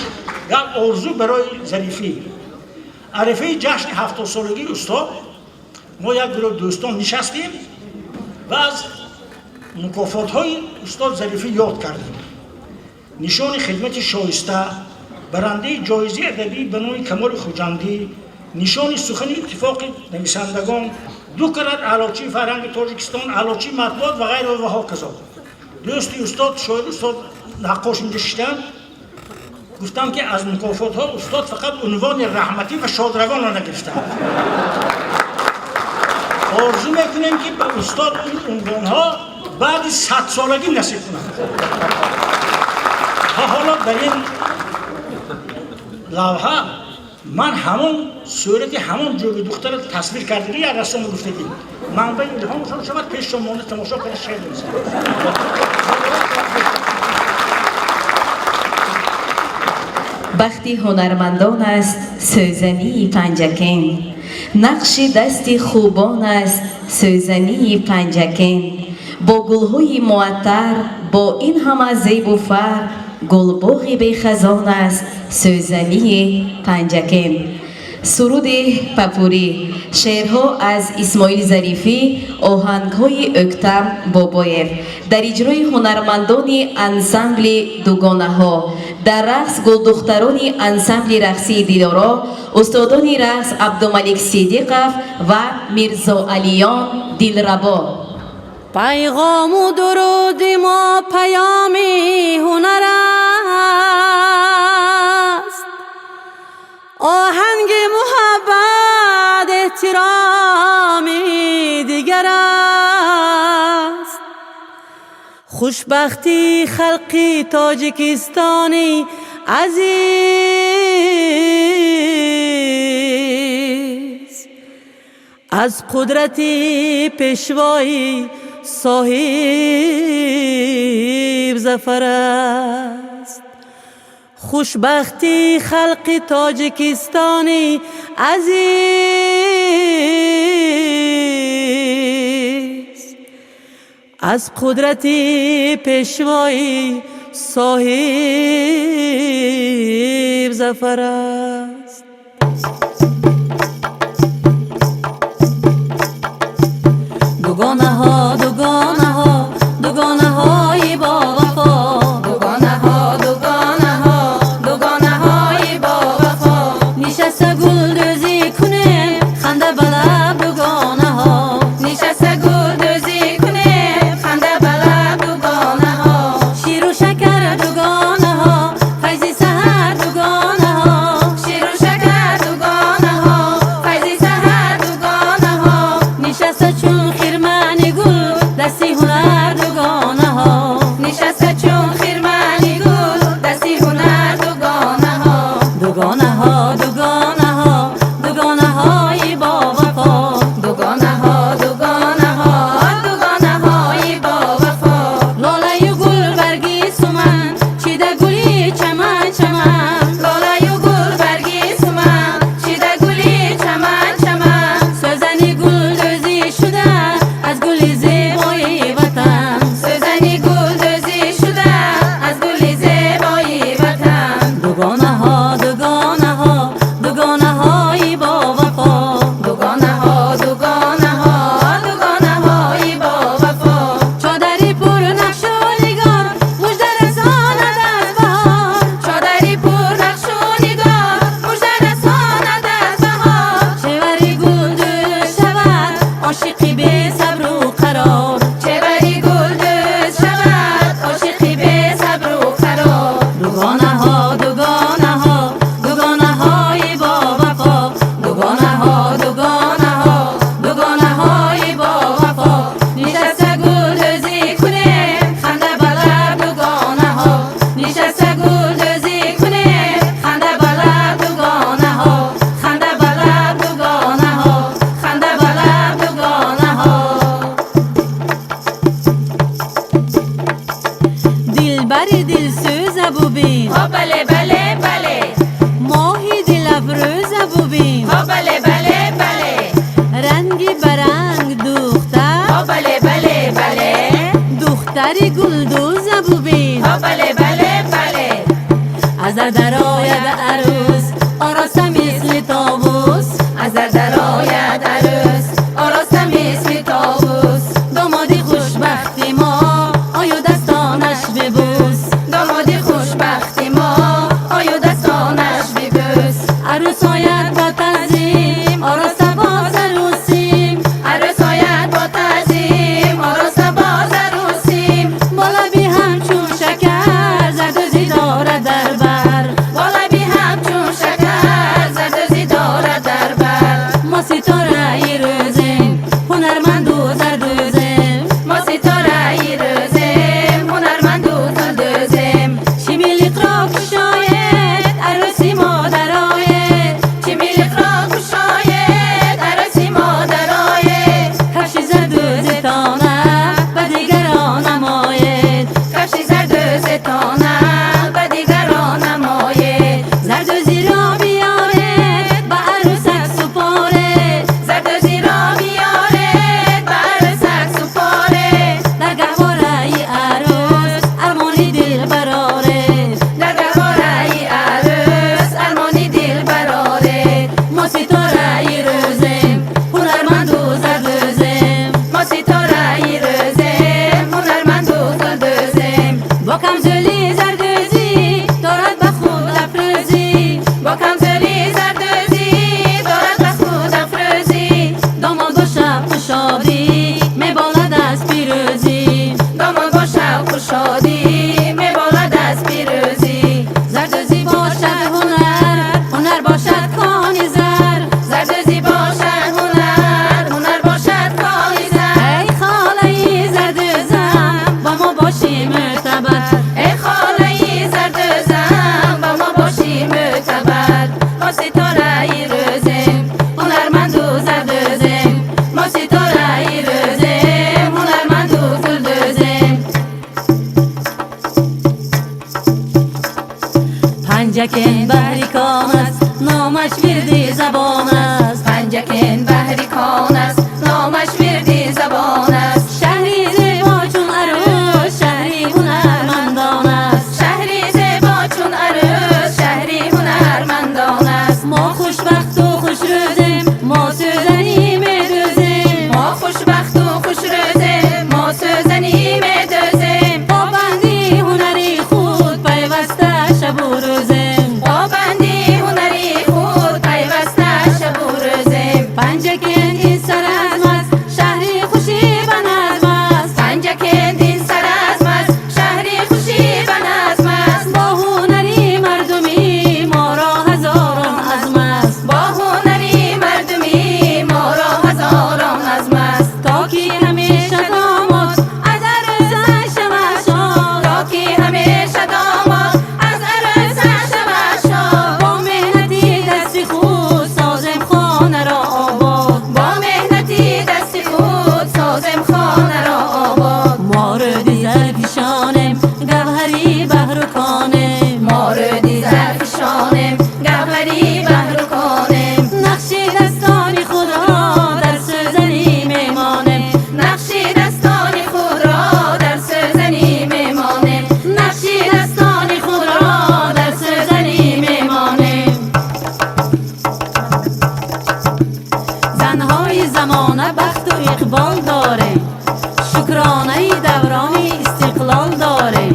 як орзу барои Зарифӣ. Арифаи ҷашни 70-солагии устод мо як гурӯҳ дӯстон нишастем ва аз мукофотҳои устод Зарифӣ ёд кардем. Нишони хидмати шоиста, барандаи ҷоизаи адабӣ ба номи Камоли Хуҷандӣ, нишони сухани иттифоқи нависандагон, 2 карат аълочии фарҳанги Тоҷикистон, аълочии матбуот ва ғайра ва ҳоказо. Дӯсти устод, шоир устод Наққош инҷо шиштанд, гуфтам ки аз мукофотҳо устод фақат унвони раҳматӣ ва шодравонро нагирифтанд. Орзу мекунем ки ба устод ин унвонҳо баъди 100-солагӣ насиб кунанд. Ва ҳоло дар ин лавҳа ман ҳамон сурати ҳамон ҷӯги духтарро тасвир кардагӣ, як рассомо гуфтагӣ. Манбаи илҳомшон шавад, пеш шумо монда тамошо карда шеър нависад. Бахти ҳунармандон аст сӯзании Панҷакент, нақши дасти хубон аст сӯзании Панҷакент. Бо гулҳои муаттар, бо ин ҳама зебу фар, гулбоғи бехазон аст сӯзании Панҷакент. Суруди папурӣ, шеърҳо аз Исмоил Зарифӣ, оҳангҳои Ӯктам Бобоев. Дар иҷрои ҳунармандони ансамбли дугонаҳо, дар рақс гулдухтарони ансамбли рақсии Дилоро, устодони рақс Абдумалик Сидиқов ва Мирзоалиён Дилрабо. Пайғому дуруди мо паёми ҳунар аст, оҳанги муҳаббат эҳтироми дигар аст. Хушбахтии халқи Тоҷикистони азиз аз қудрати пешвои соҳиб зафар аст. Хушбахтии халқи Тоҷикистони азиз аз қудрати пешвои соҳиб зафар аст. Дугонаҳо, дугонаҳо, дугонаҳои бовафо, дугонаҳо, дугонаҳо, дугонаҳои бовафо. Нишаста гулдӯзӣ кунем, ханда ба лаб дугонаҳо. Нишаста гулдӯзӣ кунем, ханда ба лаб дугонаҳо. Ширу шакар дугонаҳо, файзи саҳар дугонаҳо. Ширу шакар дугонаҳо, файзи саҳар дугонаҳо. Нишаста чун хирмани гул, дасти ҳунар дугонаҳо. Нишаста чун хирмани гул, дасти ҳунар дугонаҳо. Дугонаҳо, дугонаҳо, дугонаҳои бовафо. Дугонаҳо, дугонаҳо, дугонаҳои бовафо. Лолаю гулбарги суман, чида гули чаман чаман. Лолаю гулбарги суман, чида гули чаман чаман. Сӯзани гулдӯзӣ шуда аз гули зебои ватан. Сӯзани гулдӯзӣ шуда аз гули зебои ватан. Дугонаҳо, дугонаҳо, дугонаҳои бовафо. Дугонаҳо, дугонаҳо, дугонаҳои бовафо. Чодари пурнақшу нигор, мужда расонад аз баҳор. Чодари пурнақшу нигор, мужда расонад аз баҳор. Чевари гулдӯз шавад ошиқи бесабру қарор. Чевари гулдӯз шавад ошиқи бесабру қарор. Дугонаҳо, дугонаҳо, дугонаҳои бовафо. Дугонаҳо, дугонаҳо, дугонаҳои бовафо. Нишаста гулдӯзӣ кунем, ханда ба лаб дугонаҳо. Нишаста гулдӯзӣ кунем, ханда ба лаб дугонаҳо. Ханда ба лаб дугонаҳо, ханда ба лаб дугонаҳо. Дилбари дилсӯза бубин, ҳо бале бале бале, моҳи дилафрӯза бубин, ҳо бале бале бале, ранги ба ранг духта, ҳо Аз дар дарояд арӯс ороста мисли товус, аз дар дарояд арӯс ороста мисли товус. Домоди хушбахти мо оё дастонаш бибӯс, домоди хушбахти мо оё дастонаш бибӯс. Арӯс ояд бо таъзим ороста бо зарусим, арӯс ояд бо таъзим ороста бо зарусим. Бо лаби ҳамчун шакар зардӯзӣ дорад дар бар, бо лаби ҳамчун шакар зардӯзӣ дорад дар бар. Мо ситораи рӯзем ҳунарманду зардӯзем, мо ситораи рӯзем ҳунарманду зардӯзем. Чимилиқро кушоед арӯси мо дароед, чимилиқро кушоед арӯси мо дароед. Кафши зардӯзетона ба дигарон намоед, кафши зардӯзетона ба дигарон намоед. Зардӯзиро биёред ба арӯсак супоред, зардӯзиро биёред ба арӯсак супоред. Дар гаҳвораи арӯс армони дил бароред, дар гаҳвораи арӯс армони дил бароред. Мо ситораи рӯзем ҳунарманду зардӯзем, мо ситораи рӯзем ҳунарманду зардӯзем. Бо камзӯли зардӯзӣ дорад ба худ афрӯзӣ, бо камзӯли зардӯзӣ дорад ба худ афрӯзӣ. Домод бо шавқу шодӣ меболад аз пирӯзӣ, домод бо шавқу шодӣ меболад аз пирӯзӣ. Зардӯзӣ бошад ҳунар, ҳунар бошад кони зар, зардӯзӣ бошад ҳунар, ҳунар бошад кони зар. Эй холаи зардӯзам ба мо бошӣ мӯътабар, эй холаи зардӯзам ба мо бошӣ мӯътабар. Мо ситораи рӯзем ҳунарманду зардӯзем, мо ситораи рӯзем ҳунарманду гулдӯзем. Панҷакент баҳри кон аст, номаш вирди забон аст. Панҷакент баҳри кон аст, номаш вирди забон аст. Шаҳри зебо чун арӯс, шаҳри ҳунармандон аст. Шаҳри зебо чун арӯс, шаҳри ҳунармандон аст. Мо хушбахту хушрӯзем, мо сӯзанӣ медӯзем. Мо хушбахту хушрӯзем, мо сӯзанӣ медӯзем. Побанди ҳунари худ пайваста шабу рӯзем, побанди ҳунари худ пайваста шабу рӯзем. Панҷакент ин саразм аст, шаҳри хушӣ ба назм аст. Панҷакент ин саразм аст, шаҳри хушӣ ба назм аст. Бо ҳунари мардумӣ моро ҳазорон азм аст, бо ҳунари мардумӣ моро ҳазорон азм аст. То ки ҳамеша домод аз арӯсаш шавад шод, то ки ҳамеша домод аз арӯсаш шавад шод. Бо меҳнати дасти худ созем хонаро обод, бо меҳнати дасти худ созем хонаро обод. Мо рӯди зарфишонем гавҳари баҳру конем, мо рӯди зарфишонем гавҳари баҳру конем. Нақши дастони худро дар сӯзанӣ мемонем, нақши дастони худро дар сӯзанӣ мемонем, нақши дастони худро дар сӯзанӣ мемонем. Занҳои замона бахту иқбол дорем, шукронаи даврони истиқлол дорем.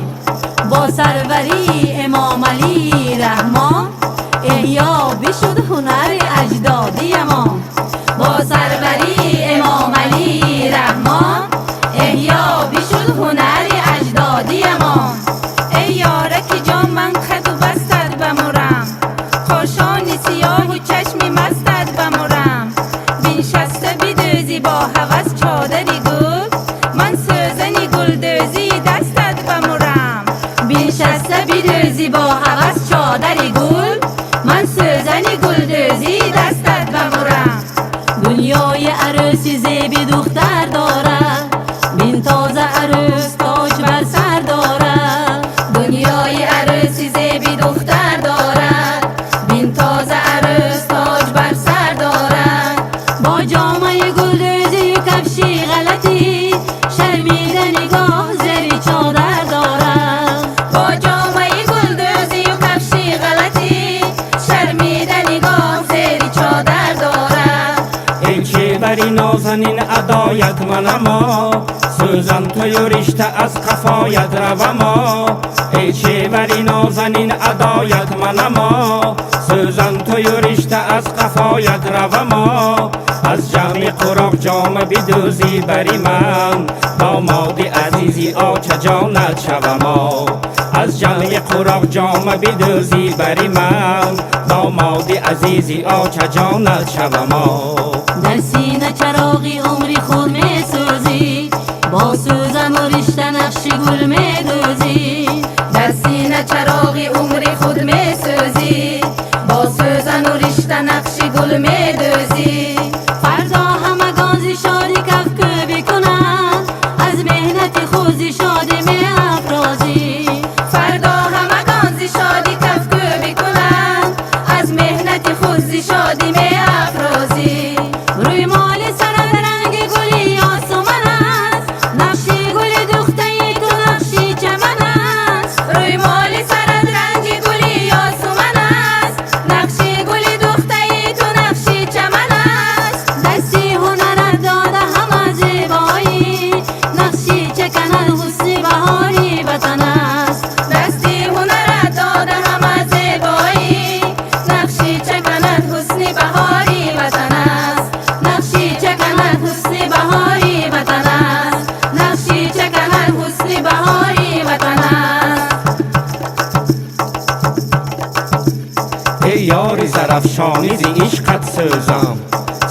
Бо сарварии Эмомалӣ Раҳмон эҳё бишуд ҳунари аҷдодиямон. Бо сарварии Эмомалӣ Раҳмон эҳё бишуд ҳунари аҷдодиямон. Эй ёраки ҷон ман қаду бастат бамурам, қошони сиёҳу чашми мастат бамурам. Биншаста бидӯзӣ бо ҳавас чодари гул, ман сӯзани гулдӯзии дастат бамурам. Биншаста бидӯзӣ бо ҳавас чодари гул, ман сӯзани гулдӯзии дастат бамурам. Дунёи арӯси зеби духтар дорад, бин тоза арӯс тоҷ бар сар дорад. Дунёи арӯси зеби духтар дорад, бин тоза арӯс тоҷ бар сар дорад. Бо ҷомаи гулдӯзию кафши ғалатӣ, шармида нигоҳ зери чодар дорад. Бо ҷомаи гулдӯзию кафши نازنین ادایت منما سوزن توی و رشته از قفایت روما ای شیوری نازنین ادایت منما سوزن توی و رشته از قفایت روما از جمع قراق جام بدوزی بری من داماد عزیزی آچه جانت شوما از جمع قراق جام بدوزی بری من داماد عزیزی آچه جانت شوما در سینه چراغی عمری خود می سوزی با سوزن و رشته نقش گل می دوزی در سینه چراغی عمری خود می سوزی با سوزن و رشته نقش گل می دوزی فردا همگان ز شادی کفکوبی کنند از مهنت خود ز شادی می افرازی فردا همگان ز شادی کفکوبی کنند از مهنت خود ز شادی می افرازی روی مال سرت رنگ گلی یاسمن است نقش گل دختری تو نقشی چمن است روی مال سرت رنگ گلی یاسمن است نقش گل دختری تو نقشی چمن است دستی هنرت داده همه زیبایی نقشی چکند حسن بهاری وطن است دستی هنرت داده همه زیبایی نقشی چکند حسن بهاری وطن است نقشی چکند حسن بهاری وطن است نقشی چکند حسن بهاری وطن است ای یاری زرفشانی ز عشقت سوزم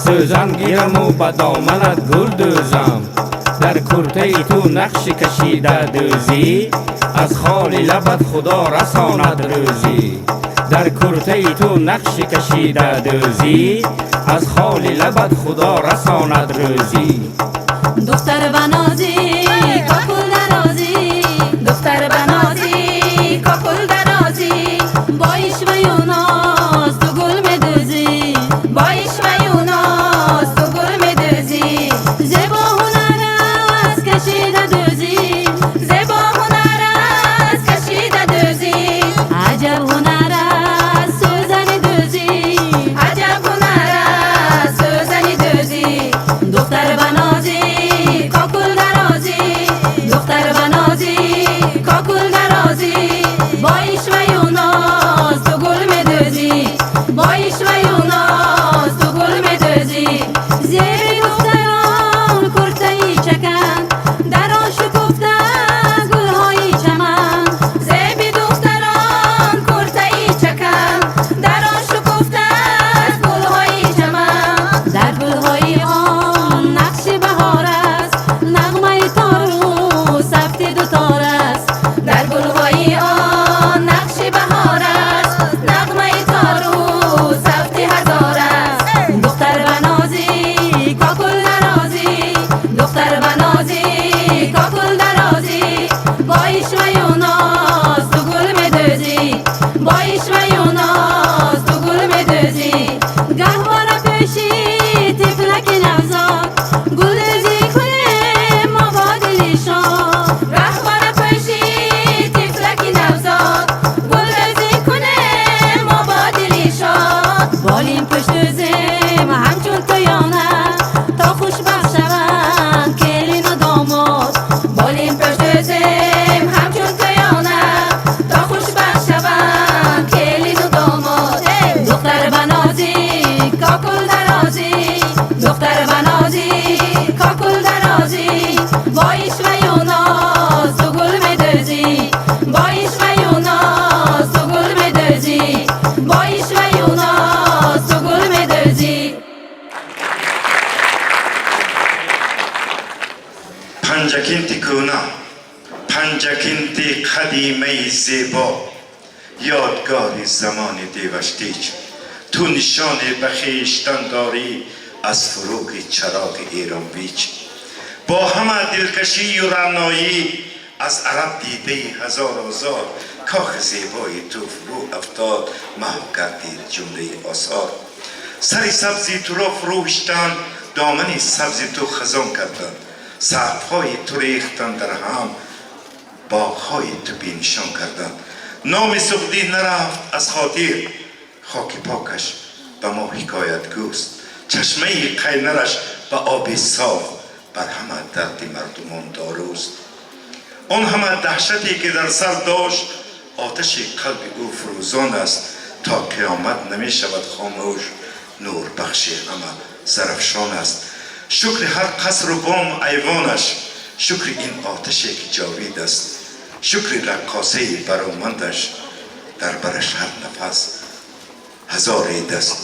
سوزن گیرم و به دامنت گل دوزم در کرته تو نقش کشیده دوزی از خال لبت خدا رساند روزی در کرته تو نقش کشیده دوزی از خال لبت خدا رساند روزی دختر بنازی کاکل درازی دختر بنازی کاکل درازی با عشوه و ناز تو گل میدوزی با عشوه و ناز تو گل میدوزی زیبا هنر است کشیده دوزی زیبا هنر است کشیده دوزی عجب هنر است سوزن دوزی عجب هنر است سوزن دوزی دختر بنازی کاکل درازی دختر بنازی کاکل درازی با عشوه و ناز تو گل میدوزی با عشوه و ناز تو گل میدوزی زیر دختران کرته‌ای چکن در آن شکفته گلهای چمن زیب دختران کرته‌ای چکن در آن شکفته گلهای چمن در گلهای آن نقش بهار است نغمه تار و صفت دوتار است در گلهای آن نقش بهار است نغمه تار و صفت هزار است دختر بنازی کاکل درازی دختر بنازی کاکل درازی با عشوه و ناز تو گل میدوزی با عشوه و ناز تو گل میدوزی گهواره پوشی طفلک نوزاد گل دوزی کنیم ما با دل شاد گهواره پوشی طفلک نوزاد گل دوزی کنیم ما با دل شاد بالین پشت دوزیم همچون تویانه تا خوشبخت شوند کلین و داماد بالین پشت دوزیم همچون تویانه تا خوشبخت شوند کلین و داماد دختر بنازی کاکل درازی دختر بنازی کاکل درازی با عشوه و ناز تو گل میدوزی با عشوه و ناز تو گل میدوزی با عشوه و ناز تو گل میدوزی پنجکینتی کهنه پنجکینتی قدیمه زیبا یادگار زمان دیوشتیج تو نشان به خویشتن داری از فروغ چراغ ایران ویج با همه دلکشی و رعنایی از عرب دیده هزار آزار کاخ زیبای تو فرو افتاد محو گردید جمله آثار سر سبزی تو را فرو هشتند دامن سبز تو خزان کردند سقف‌های تو ریختند در هم باغ‌های تو بی‌نشان کردند نام سغدی نرفت از خاطر خاک پاکش به ما حکایت گوست. Чашмаи қайнараш ба оби соф бар ҳама дарди мардумон доруст. Он ҳама даҳшате ки дар сар дошт, оташи қалби ӯ фурӯзон аст. То қиёмат намешавад хомӯш, нурбахши ҳама Зарафшон аст. Шукри ҳар қасру бом айвонаш, шукри ин оташе ки ҷовид аст. Шукри раққосаи баромандаш, дар бараш ҳар нафас ҳазор ид аст.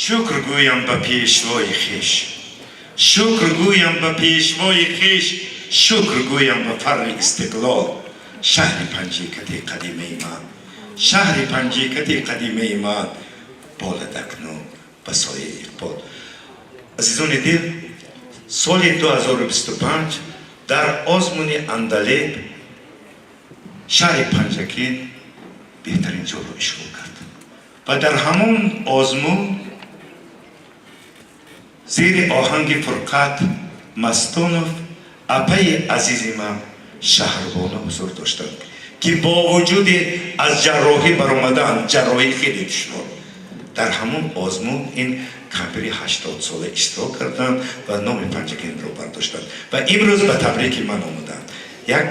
Шукр гӯям ба пешвои хеш, шукр гӯям ба пешвои хеш, шукр гӯям ба фарри истиқлол. Шаҳри Панҷакенти қадимаи ман, шаҳри Панҷакенти қадимаи ман, болад акнун ба сояи иқбол. Азизони дил, соли 2025 дар озмуни Андалеб шаҳри Панҷакент беҳтарин ҷойро ишғол кард ва дар ҳамон озмун зери оҳанги Фурқат Мастонов апаи азизи ман Шаҳрбону ҳузур доштанд, ки бо вуҷуди аз ҷарроҳӣ баромадан, ҷарроҳӣ хеле душвор, дар ҳамон озмун ин кампири 80-сола иштирок карданд ва номи Панҷакентро бардоштанд ва имрӯз ба табрики ман омаданд. Як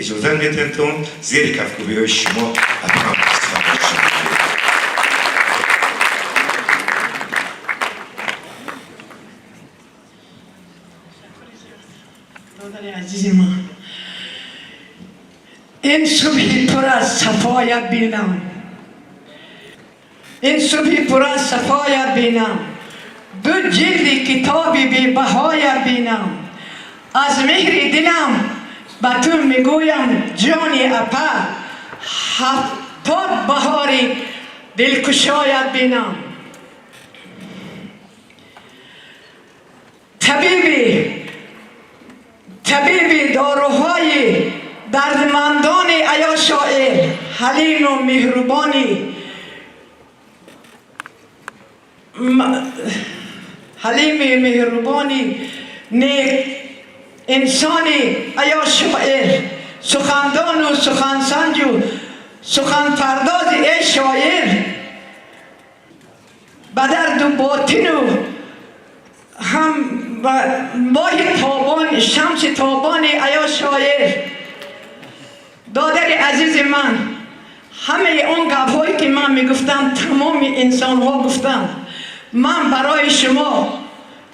иҷозат медиҳем, зери кафкӯбиҳои шумо апаам сухан. Додари азизи ман, ин субҳи пур аз сафоят бинам, ин субҳи пур аз сафоят бинам, ду ҷилди китоби бебаҳоят бинам. Аз меҳри дилам ба ту мегӯям, ҷони апа, 70 баҳори дилкушоят бинам. Табиби доруҳои дардмандони аё шоир, ҳалиму меҳрубони, ҳалими меҳрубони, нек инсони аё шоир, сухандону сухансанҷу суханпардози эй шоир, ба дарду ботину ҳам ба моҳи тобон, шамси тобони аё шоир. Додари азизи ман, ҳамаи он гапҳое ки ман мегуфтам, тамоми инсонҳо гуфтанд. Ман барои шумо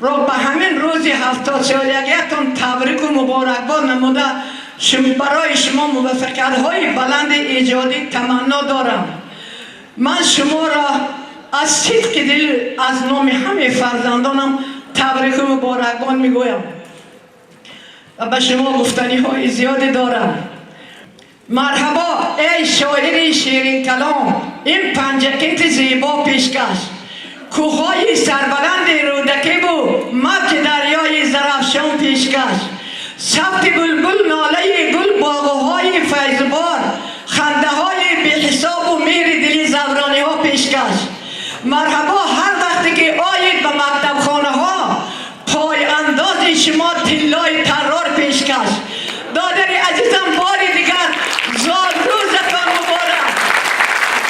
ро ба ҳамин рӯзи 70-солагиятон табрику муборакбод намуда, барои шумо муваффақиятҳои баланди эҷодӣ таманно дорам. Ман шуморо аз сидқи дил аз номи ҳамаи фарзандонам табрику муборакбод мегӯям ва ба шумо гуфтаниҳои зиёде дорам. Марҳабо, эй шоири ширинкалом, ин Панҷакенти зебо пешкаш. Кӯҳҳои сарбаланди Рӯдакиву мавҷи дарёи Зарафшон пешкаш. Сабти булбул, нолаи гул, боғҳои файзбор, хандаҳои беҳисобу мери дили заврониҳо пешкаш. Марҳабо, ҳар вақте ки оед ба мактабхонаҳо, пойандози шумо тиллои таррор пешкаш. Додари азизам, бори дигар зодрӯзатон муборак.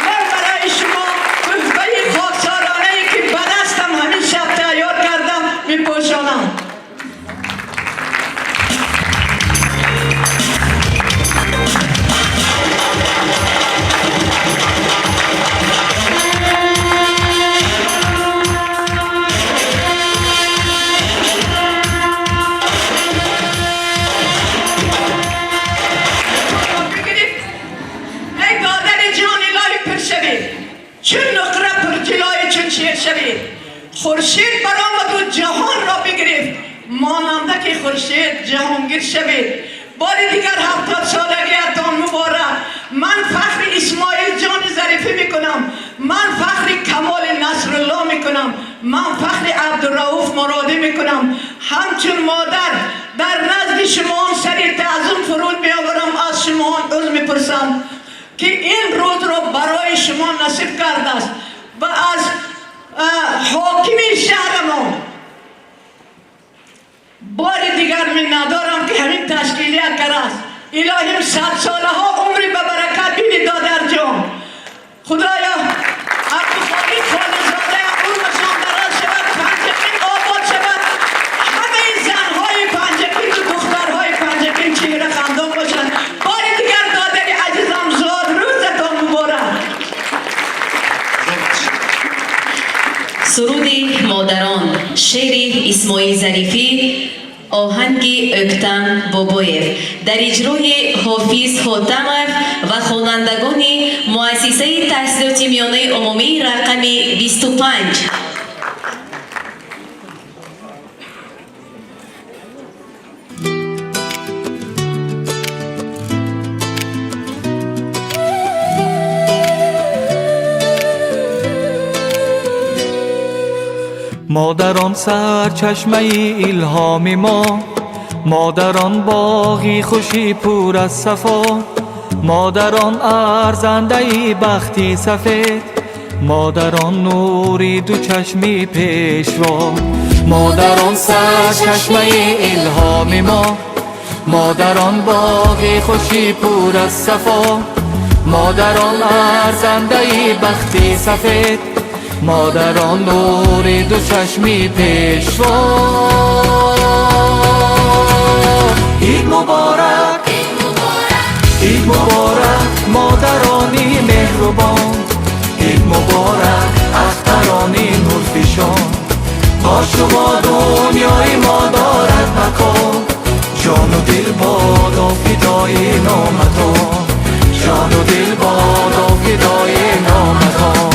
Ман барои шумо туҳфаи хоксоронае ки ба дастам ҳамин шаб тайёр кардам мепӯшонам. Эй додари ҷон, илоҳи пир шавед, чун нуқра пурҷилои чун шер шавед. Хуршед баромаду ҷаҳонро бигирифт, монанда ки хуршед ҷаҳонгир шавед. Бори дигар 70-солагиятон муборак. Ман фахри Исмоил ҷони Зарифӣ мекунам, ман фахри Камоли Насрулло мекунам, ман фахри Абдурауф Муродӣ мекунам. Ҳамчун модар дар назди шумоон сари таъзим фуруд меоварам, аз шумоон узр мепурсам ки ин рӯзро барои шумо насиб кардааст ва аз ҳокими шаҳрамон бори дигар миннатдорам ки ҳамин ташкилият кардааст. Илоҳим садсолаҳо умри ба баракат бини, додарҷон. Худоё, Абдухолиқ Холизода умрашон Суруди модарон, шеъри Исмоил Зарифӣ, оҳанги Ӯктам Бобоев дар иҷрои Ҳофиз Ҳотамов ва хонандагони муассисаи таҳсилоти миёнаи умумии рақами 25. Модарон сарчашмаи илҳоми мо, модарон боғи хушӣ пур аз сафо, модарон арзандаи бахти сафед, модарон нури ду чашми пешво. Модарон сарчашмаи илҳоми мо, модарон боғи хушӣ пур аз сафо, модарон арзандаи бахти сафед, модарон нури ду чашми пешво. Ид муборак, Ид муборак, модарони меҳрубон, Ид муборак, ахтарони нурфишон. Бо шумо дунёи мо дорад бақо, ҷону дил бодо фидои номатон, ҷону дил бодо фидои номатон.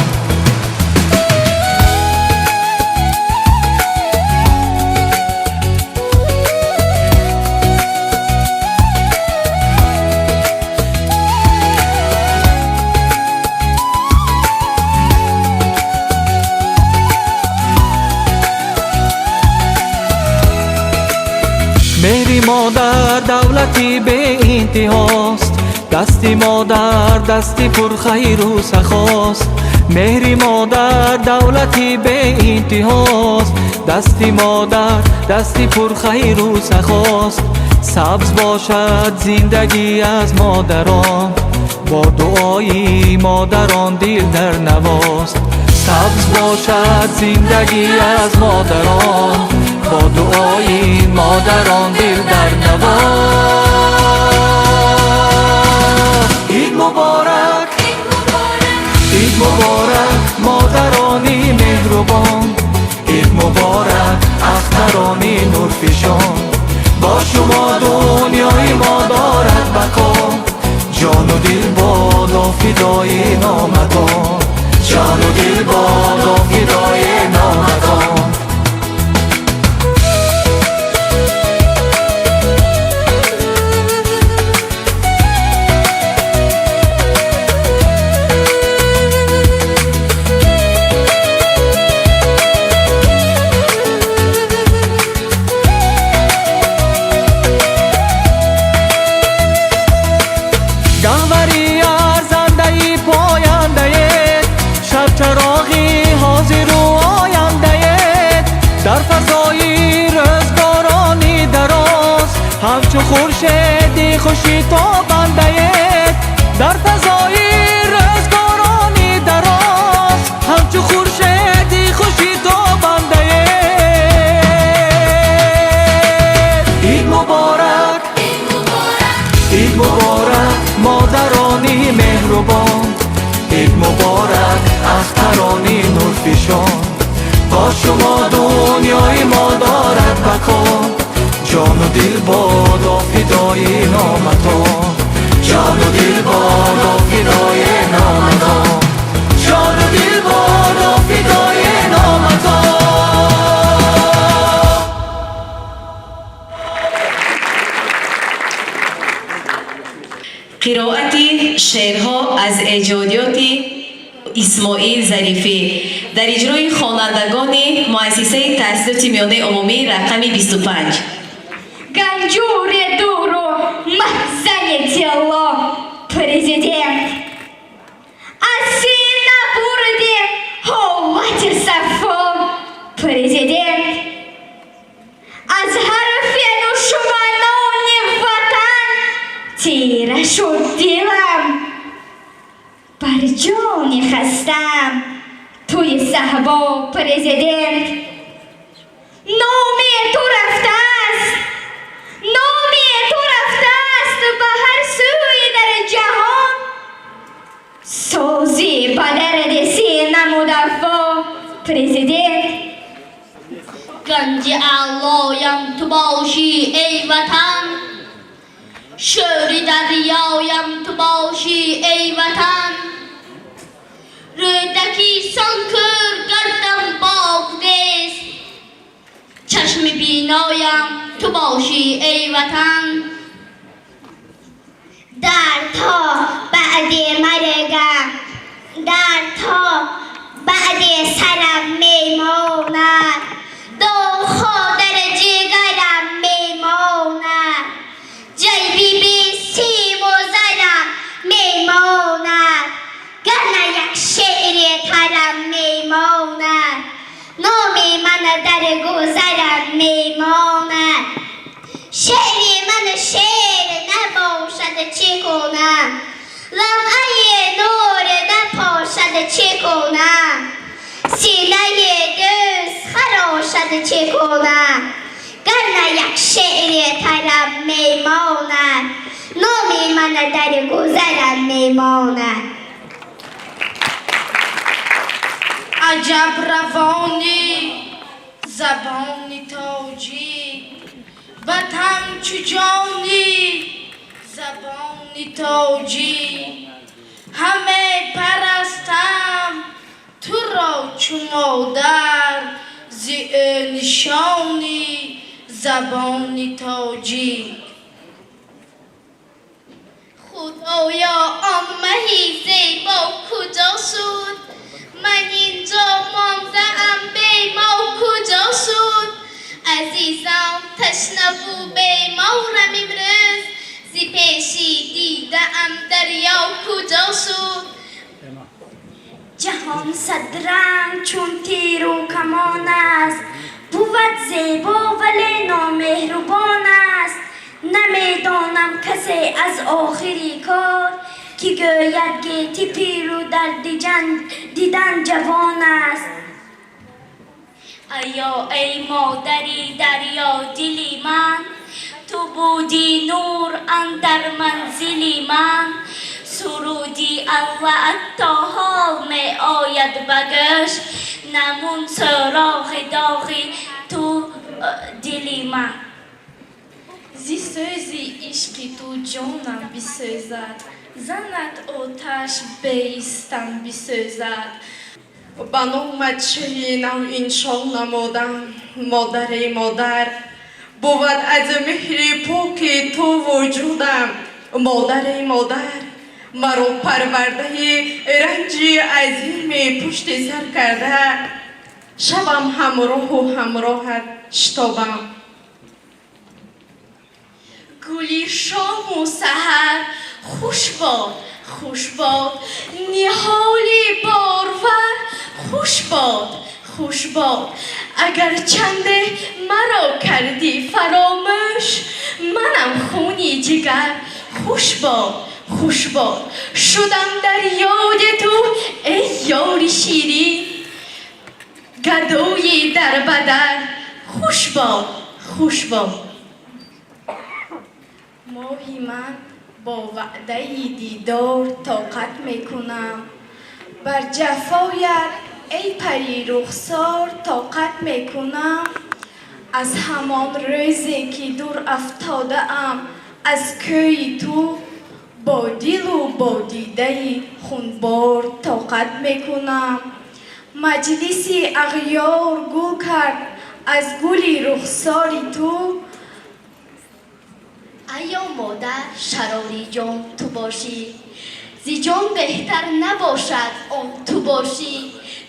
Меҳри модар давлати беинтиҳост, дасти модар дасти пурхайру сахост. Меҳри модар давлати беинтиҳост, дасти модар дасти пурхайру сахост. Сабз бошад зиндагӣ аз модарон, бо дуои модарон дил дар навост. Сабз бошад зиндагӣ аз модарон, бо дуои модарон дил дар навост. Ид муборак, Ид муборак, модарони меҳрубон, Ид муборак, ахтарони нурфишон. Бо шумо дунёи мо дорад бақо, ҷону дил бодо фидои номатон, ҷону дил бодо фидои номатон. Дар фазои рӯзгорони дароз ҳамчу хуршеди хушӣ тобандаед. Дар фазои рӯзгорони дароз ҳамчу хуршеди хушӣ тобандаед. Ид муборак, Ид муборак, модарони меҳрубон, Ид муборак, ахтарони нурфишон. Бо шумо дунёи мо дорад бақо, ҷону дил бодо фидои номатон, ҷону дил бодо фидои номатон, ҷону дил бодо фидои номатон. Қироати шеърҳо аз эҷодиёти Исмоил Зарифӣ дар иҷрои хонандагони муассисаи таҳсилоти миёнаи умумии рақами 25. Ганҷури дуру маҳзани тилло, президент, аз сина бурди ҳолати сафо, президент, аз ҳарфи душманони ватан тира шуд дилам, бар ҷони хастам туи саҳбо, президент. Номи ту рафтааст, номи ту рафтааст ба ҳар сӯи дар ҷаҳон, сози ба дарди сина мудаффо, Президент. Ганҷи аълоям ту бошӣ, эй Ватан, шӯри дарёям ту бошӣ, эй Ватан. Рӯдаки сон кӯр гардам бок нест, чашми биноям ту бошӣ, эй Ватан. Дардҳо баъди маргам, дардҳо баъди сарам мемонад, доғҳо дар ҷигарам мемонад, ҷайби бесиму зарам мемонад, гар на як шеъри тарам мемонад, номи ман дар гузарам мемонад. Шеъри ман шеър набошад, чӣ кунам? Ламъаи нур напошад, чӣ кунам? Синаи дӯст харошад, чӣ кунам? Гар на як шеъри тарам мемонад, номи ман дар гузарам мемонад. Аҷаб равонӣ забони тоҷик, ватан чу ҷонӣ забони тоҷик. Ҳаме парастам туро чу модар, зи ӯ нишони забони тоҷик. Худоё, он маҳи зебо куҷо шуд? Ман инҷо мондаам бемо куҷо шуд? Азизам, ташнаву беморам имрӯз, зи пеши дидаам дарё куҷо шуд? Ҷаҳон садранг чун тиру камон аст, бувад зебо вале номеҳрубон аст. Намедонам касе аз охири кор, ки гӯяд гети пиру дар дидан ҷавон аст. Аё эй модари дарёдили ман, ту буди нур андар манзили ман. Суруди Аллаат то ҳол меояд ба гӯш, намун суроғи доғи ту дили ман. Зи сӯзи ишқи ту ҷонам бисӯзад, занат оташ беистам бисӯзад. Ба номат шеъри нав иншо намудам, модари модар, бувад аз меҳри поки ту вуҷудам. Модари модар, маро парвардаи ранҷи азими пушти сар карда, шавам ҳамроҳу ҳамроҳат шитобам. Гули шому саҳар хуш бод, хуш бод, ниҳоли борвар хуш бод, хуш бод. Агар чанде маро кардӣ фаромӯш, манам хуни ҷигар хуш бод, хуш бод. Шудам дар ёди ту эй ёри ширин, гадои дарбадар хуш бод, хуш бод. Моҳи ман бо ваъдаи дидор тоқат мекунам, бар ҷафоят эй пари рухсор тоқат мекунам. Аз ҳамон рӯзе ки дур афтодаам аз кӯи ту, бо дилу бо дидаи хунбор тоқат мекунам. Маҷлиси ағёр гул кард аз гули рухсори ту. Аё модар, шарори ҷон ту бошӣ, зи ҷон беҳтар набошад он ту бошӣ.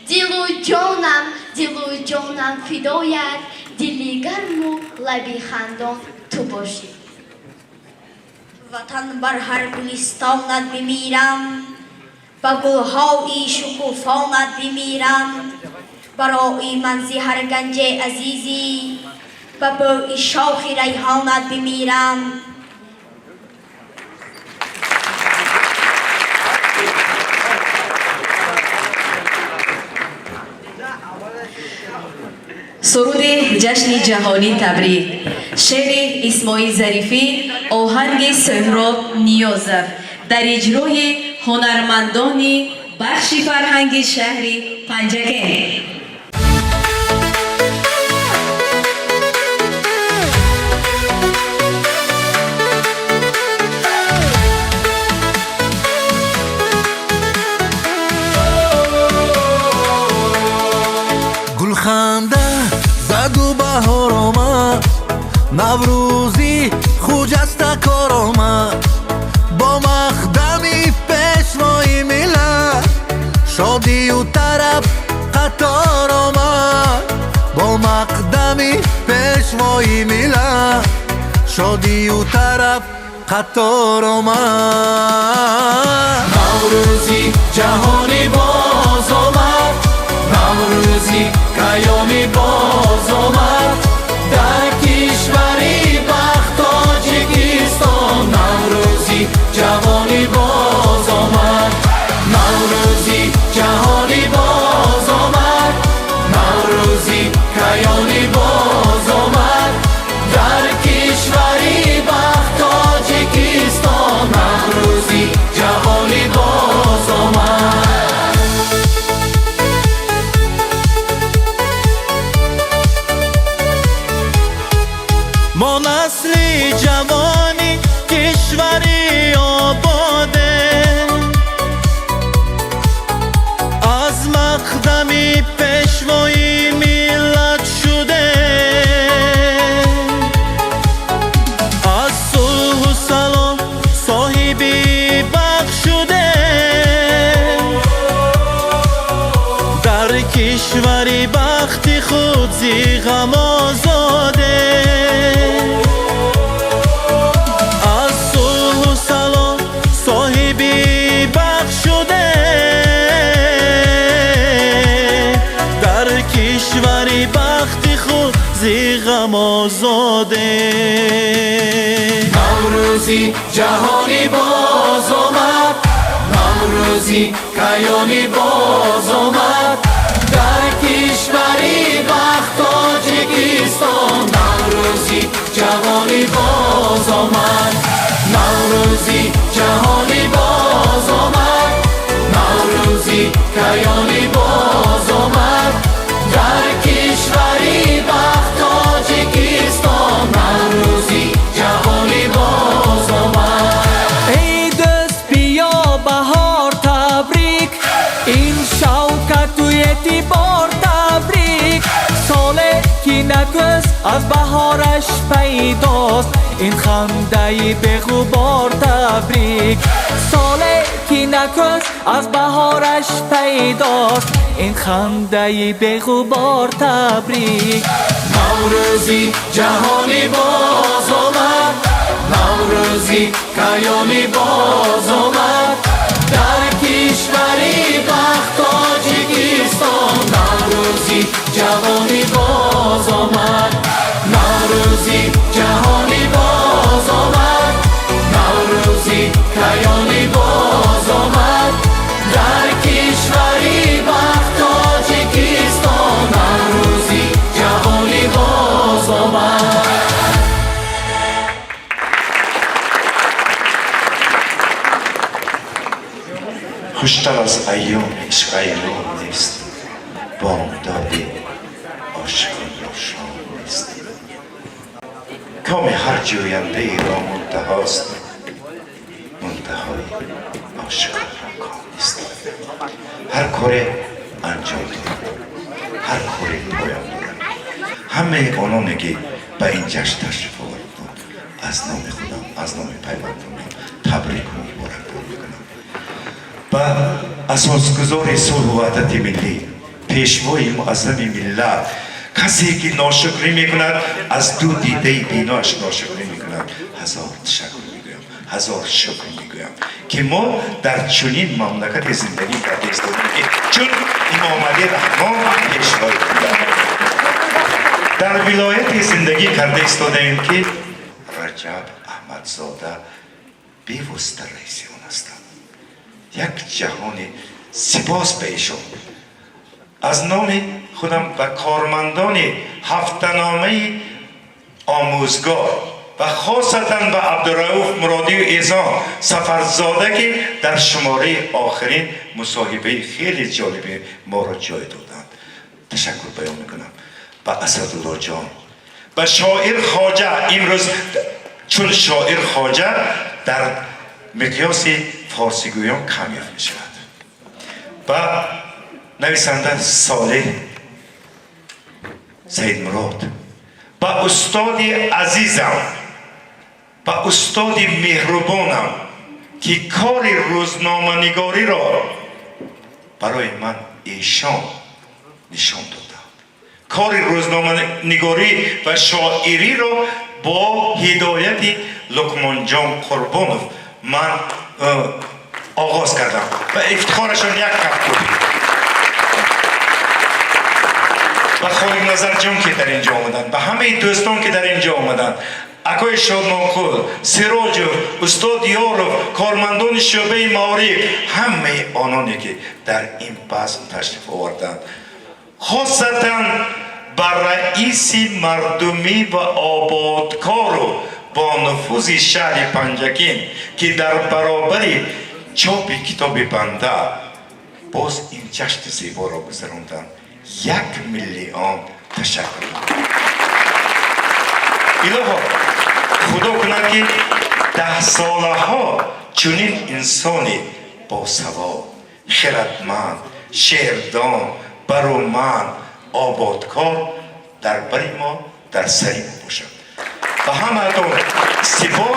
Дилу ҷонам, дилу ҷонам фидоят, дили гарму лаби хандон ту бошӣ. Ватан бар ҳар гулистонат бимирам, ба гулҳои шукуфонат бимирам. Барои ман зи ҳар ганҷи азизӣ, ба бӯи шохи райҳонат бимирам. Суруди ҷашни ҷаҳонӣ табрик, шеъри Исмоил Зарифӣ, оҳанги Соҳроб Ниёзов, дар иҷрои ҳунармандони бахши фарҳанги шаҳри Панҷакент. Наврӯзи хуҷаста кор омад, бо мақдами пешвои миллат, шодию тараб қатор омад. Бо мақдами пешвои миллат, шодию тараб қатор омад. Наврӯзи ҷаҳонӣ боз омад, Наврӯзи каёнӣ боз омад, дар кишвари бахт Тоҷикистон Наврӯзи ҷавонӣ боз омад. Наврӯзи ҷаҳонӣ боз омад, Наврӯзи каёнӣ боз омад, дар кишвари бахт Тоҷикистон Наврӯзи ҷавонӣ боз омад. Мо насли ҷавони кишвари ободе, аз мақдами пешвои миллат шуде, аз сулҳу салом соҳиби бахт шуде, дар кишвари бахти худ зи ғам озоде. Аз сулҳу салом соҳиби бахт шуде, дар кишвари бахти худ зи ғам озоде. Наврӯзи ҷаҳонӣ боз омад, Наврӯзи каёнӣ боз омад, дар кишвари бахт Тоҷикистон Наврӯзи ҷавонӣ боз омад. Наврӯзи ҷаҳонӣ боз омад, Наврӯзи каёнӣ боз омад, дар кишвари бахт Тоҷикистон Наврӯзи ҷаҳонӣ боз омад. Эй дӯст, биё баҳор табрик, ин шавкату эътибор табрик. Соле ки накӯст аз баҳораш пайдост, ин хандаи беғубор табрик. Соле ки накӯст аз баҳораш пайдост, ин хандаи беғубор табрик. Наврӯзи ҷаҳонӣ боз омад, Наврӯзи каёнӣ боз омад, дар кишвари бахт Тоҷикистон Наврӯзи ҷавонӣ боз омад. Наврӯзи ҷаҳонӣ боз омад, Наврӯзи каёнӣ боз омад, дар кишвари бахт Тоҷикистон Наврӯзи ҷаҳонӣ боз омад. Хуштар аз айёми ишқ айём нест, бомдоди ошиқонро шом нест. Коми ҳар ҷӯяндаеро мунтаҳост, мунтаҳои ошиқонро ком нест. Ҳар коре анҷом дорад, ҳар коре поён дорад. Ҳамаи ононе ки ба ин ҷашн ташриф оварданд, аз номи худам, аз номи пайвандонам табрику муборакбод мекунам. Ба асосгузори сулҳу ваҳдати миллӣ, пешвои муаззами миллат, касе ки ношукрӣ мекунад, аз ду дидаи биноаш ношукрӣ мекунад, ҳазор ташаккур мегӯям, ҳазор шукр мегӯям, ки мо дар чунин мамлакате зиндагӣ карда истодем, ки чун Имомалӣ Раҳмон пешвои миллат, дар вилояте зиндагӣ карда истодаем, ки Раҷаб Аҳмадзода бевосита раиси он ҳастанд. Як ҷаҳони сипос ба эшон. Аз номи худам ба кормандони ҳафтаномаи омӯзгор ва хосатан ба Абдурауф Муродию Эзон Сафарзода, ки дар шумораи охирин мусоҳибаи хеле ҷолиби моро ҷой доданд, ташаккур баён мекунам. Ба Асадуллоҷон, ба шоир Хоҷа. Имрӯз чун шоир Хоҷа дар миқёси форсигӯён камёб мешавад, ба нависанда Солеҳ Саидмурод, ба Ба устоди азизам, ба устоди меҳрубонам, ки кори рӯзноманигориро барои ман эшон нишон доданд, кори рӯзноманигорӣ ва шоириро бо ҳидояти Луқмонҷон Қурбонов ман оғоз кардам ва ифтихорашон як кафкӯбӣ. Ба Холиқназарҷон, ки дар инҷо омаданд, ба ҳамаи дӯстон, ки дар инҷо омаданд, акои Шодмонқул, Сироҷов, устод Ёров, кормандони шӯъбаи маориф, ҳамаи ононе, ки дар ин базм ташриф оварданд, хосатан ба раиси мардумӣ ва ободкору бо нуфузи шаҳри Панҷакент, ки дар баробари чопи китоби банда боз ин ҷашни зеборо гузаронданд, 1 миллион ташаккур. Илоҳо, Худо кунад, ки даҳсолаҳо чунин инсони босавод, хиратманд, шеърдон, бароманд, ободкор дар бари мо, дар сари мо бошад. Ба ҳамаатон сипос.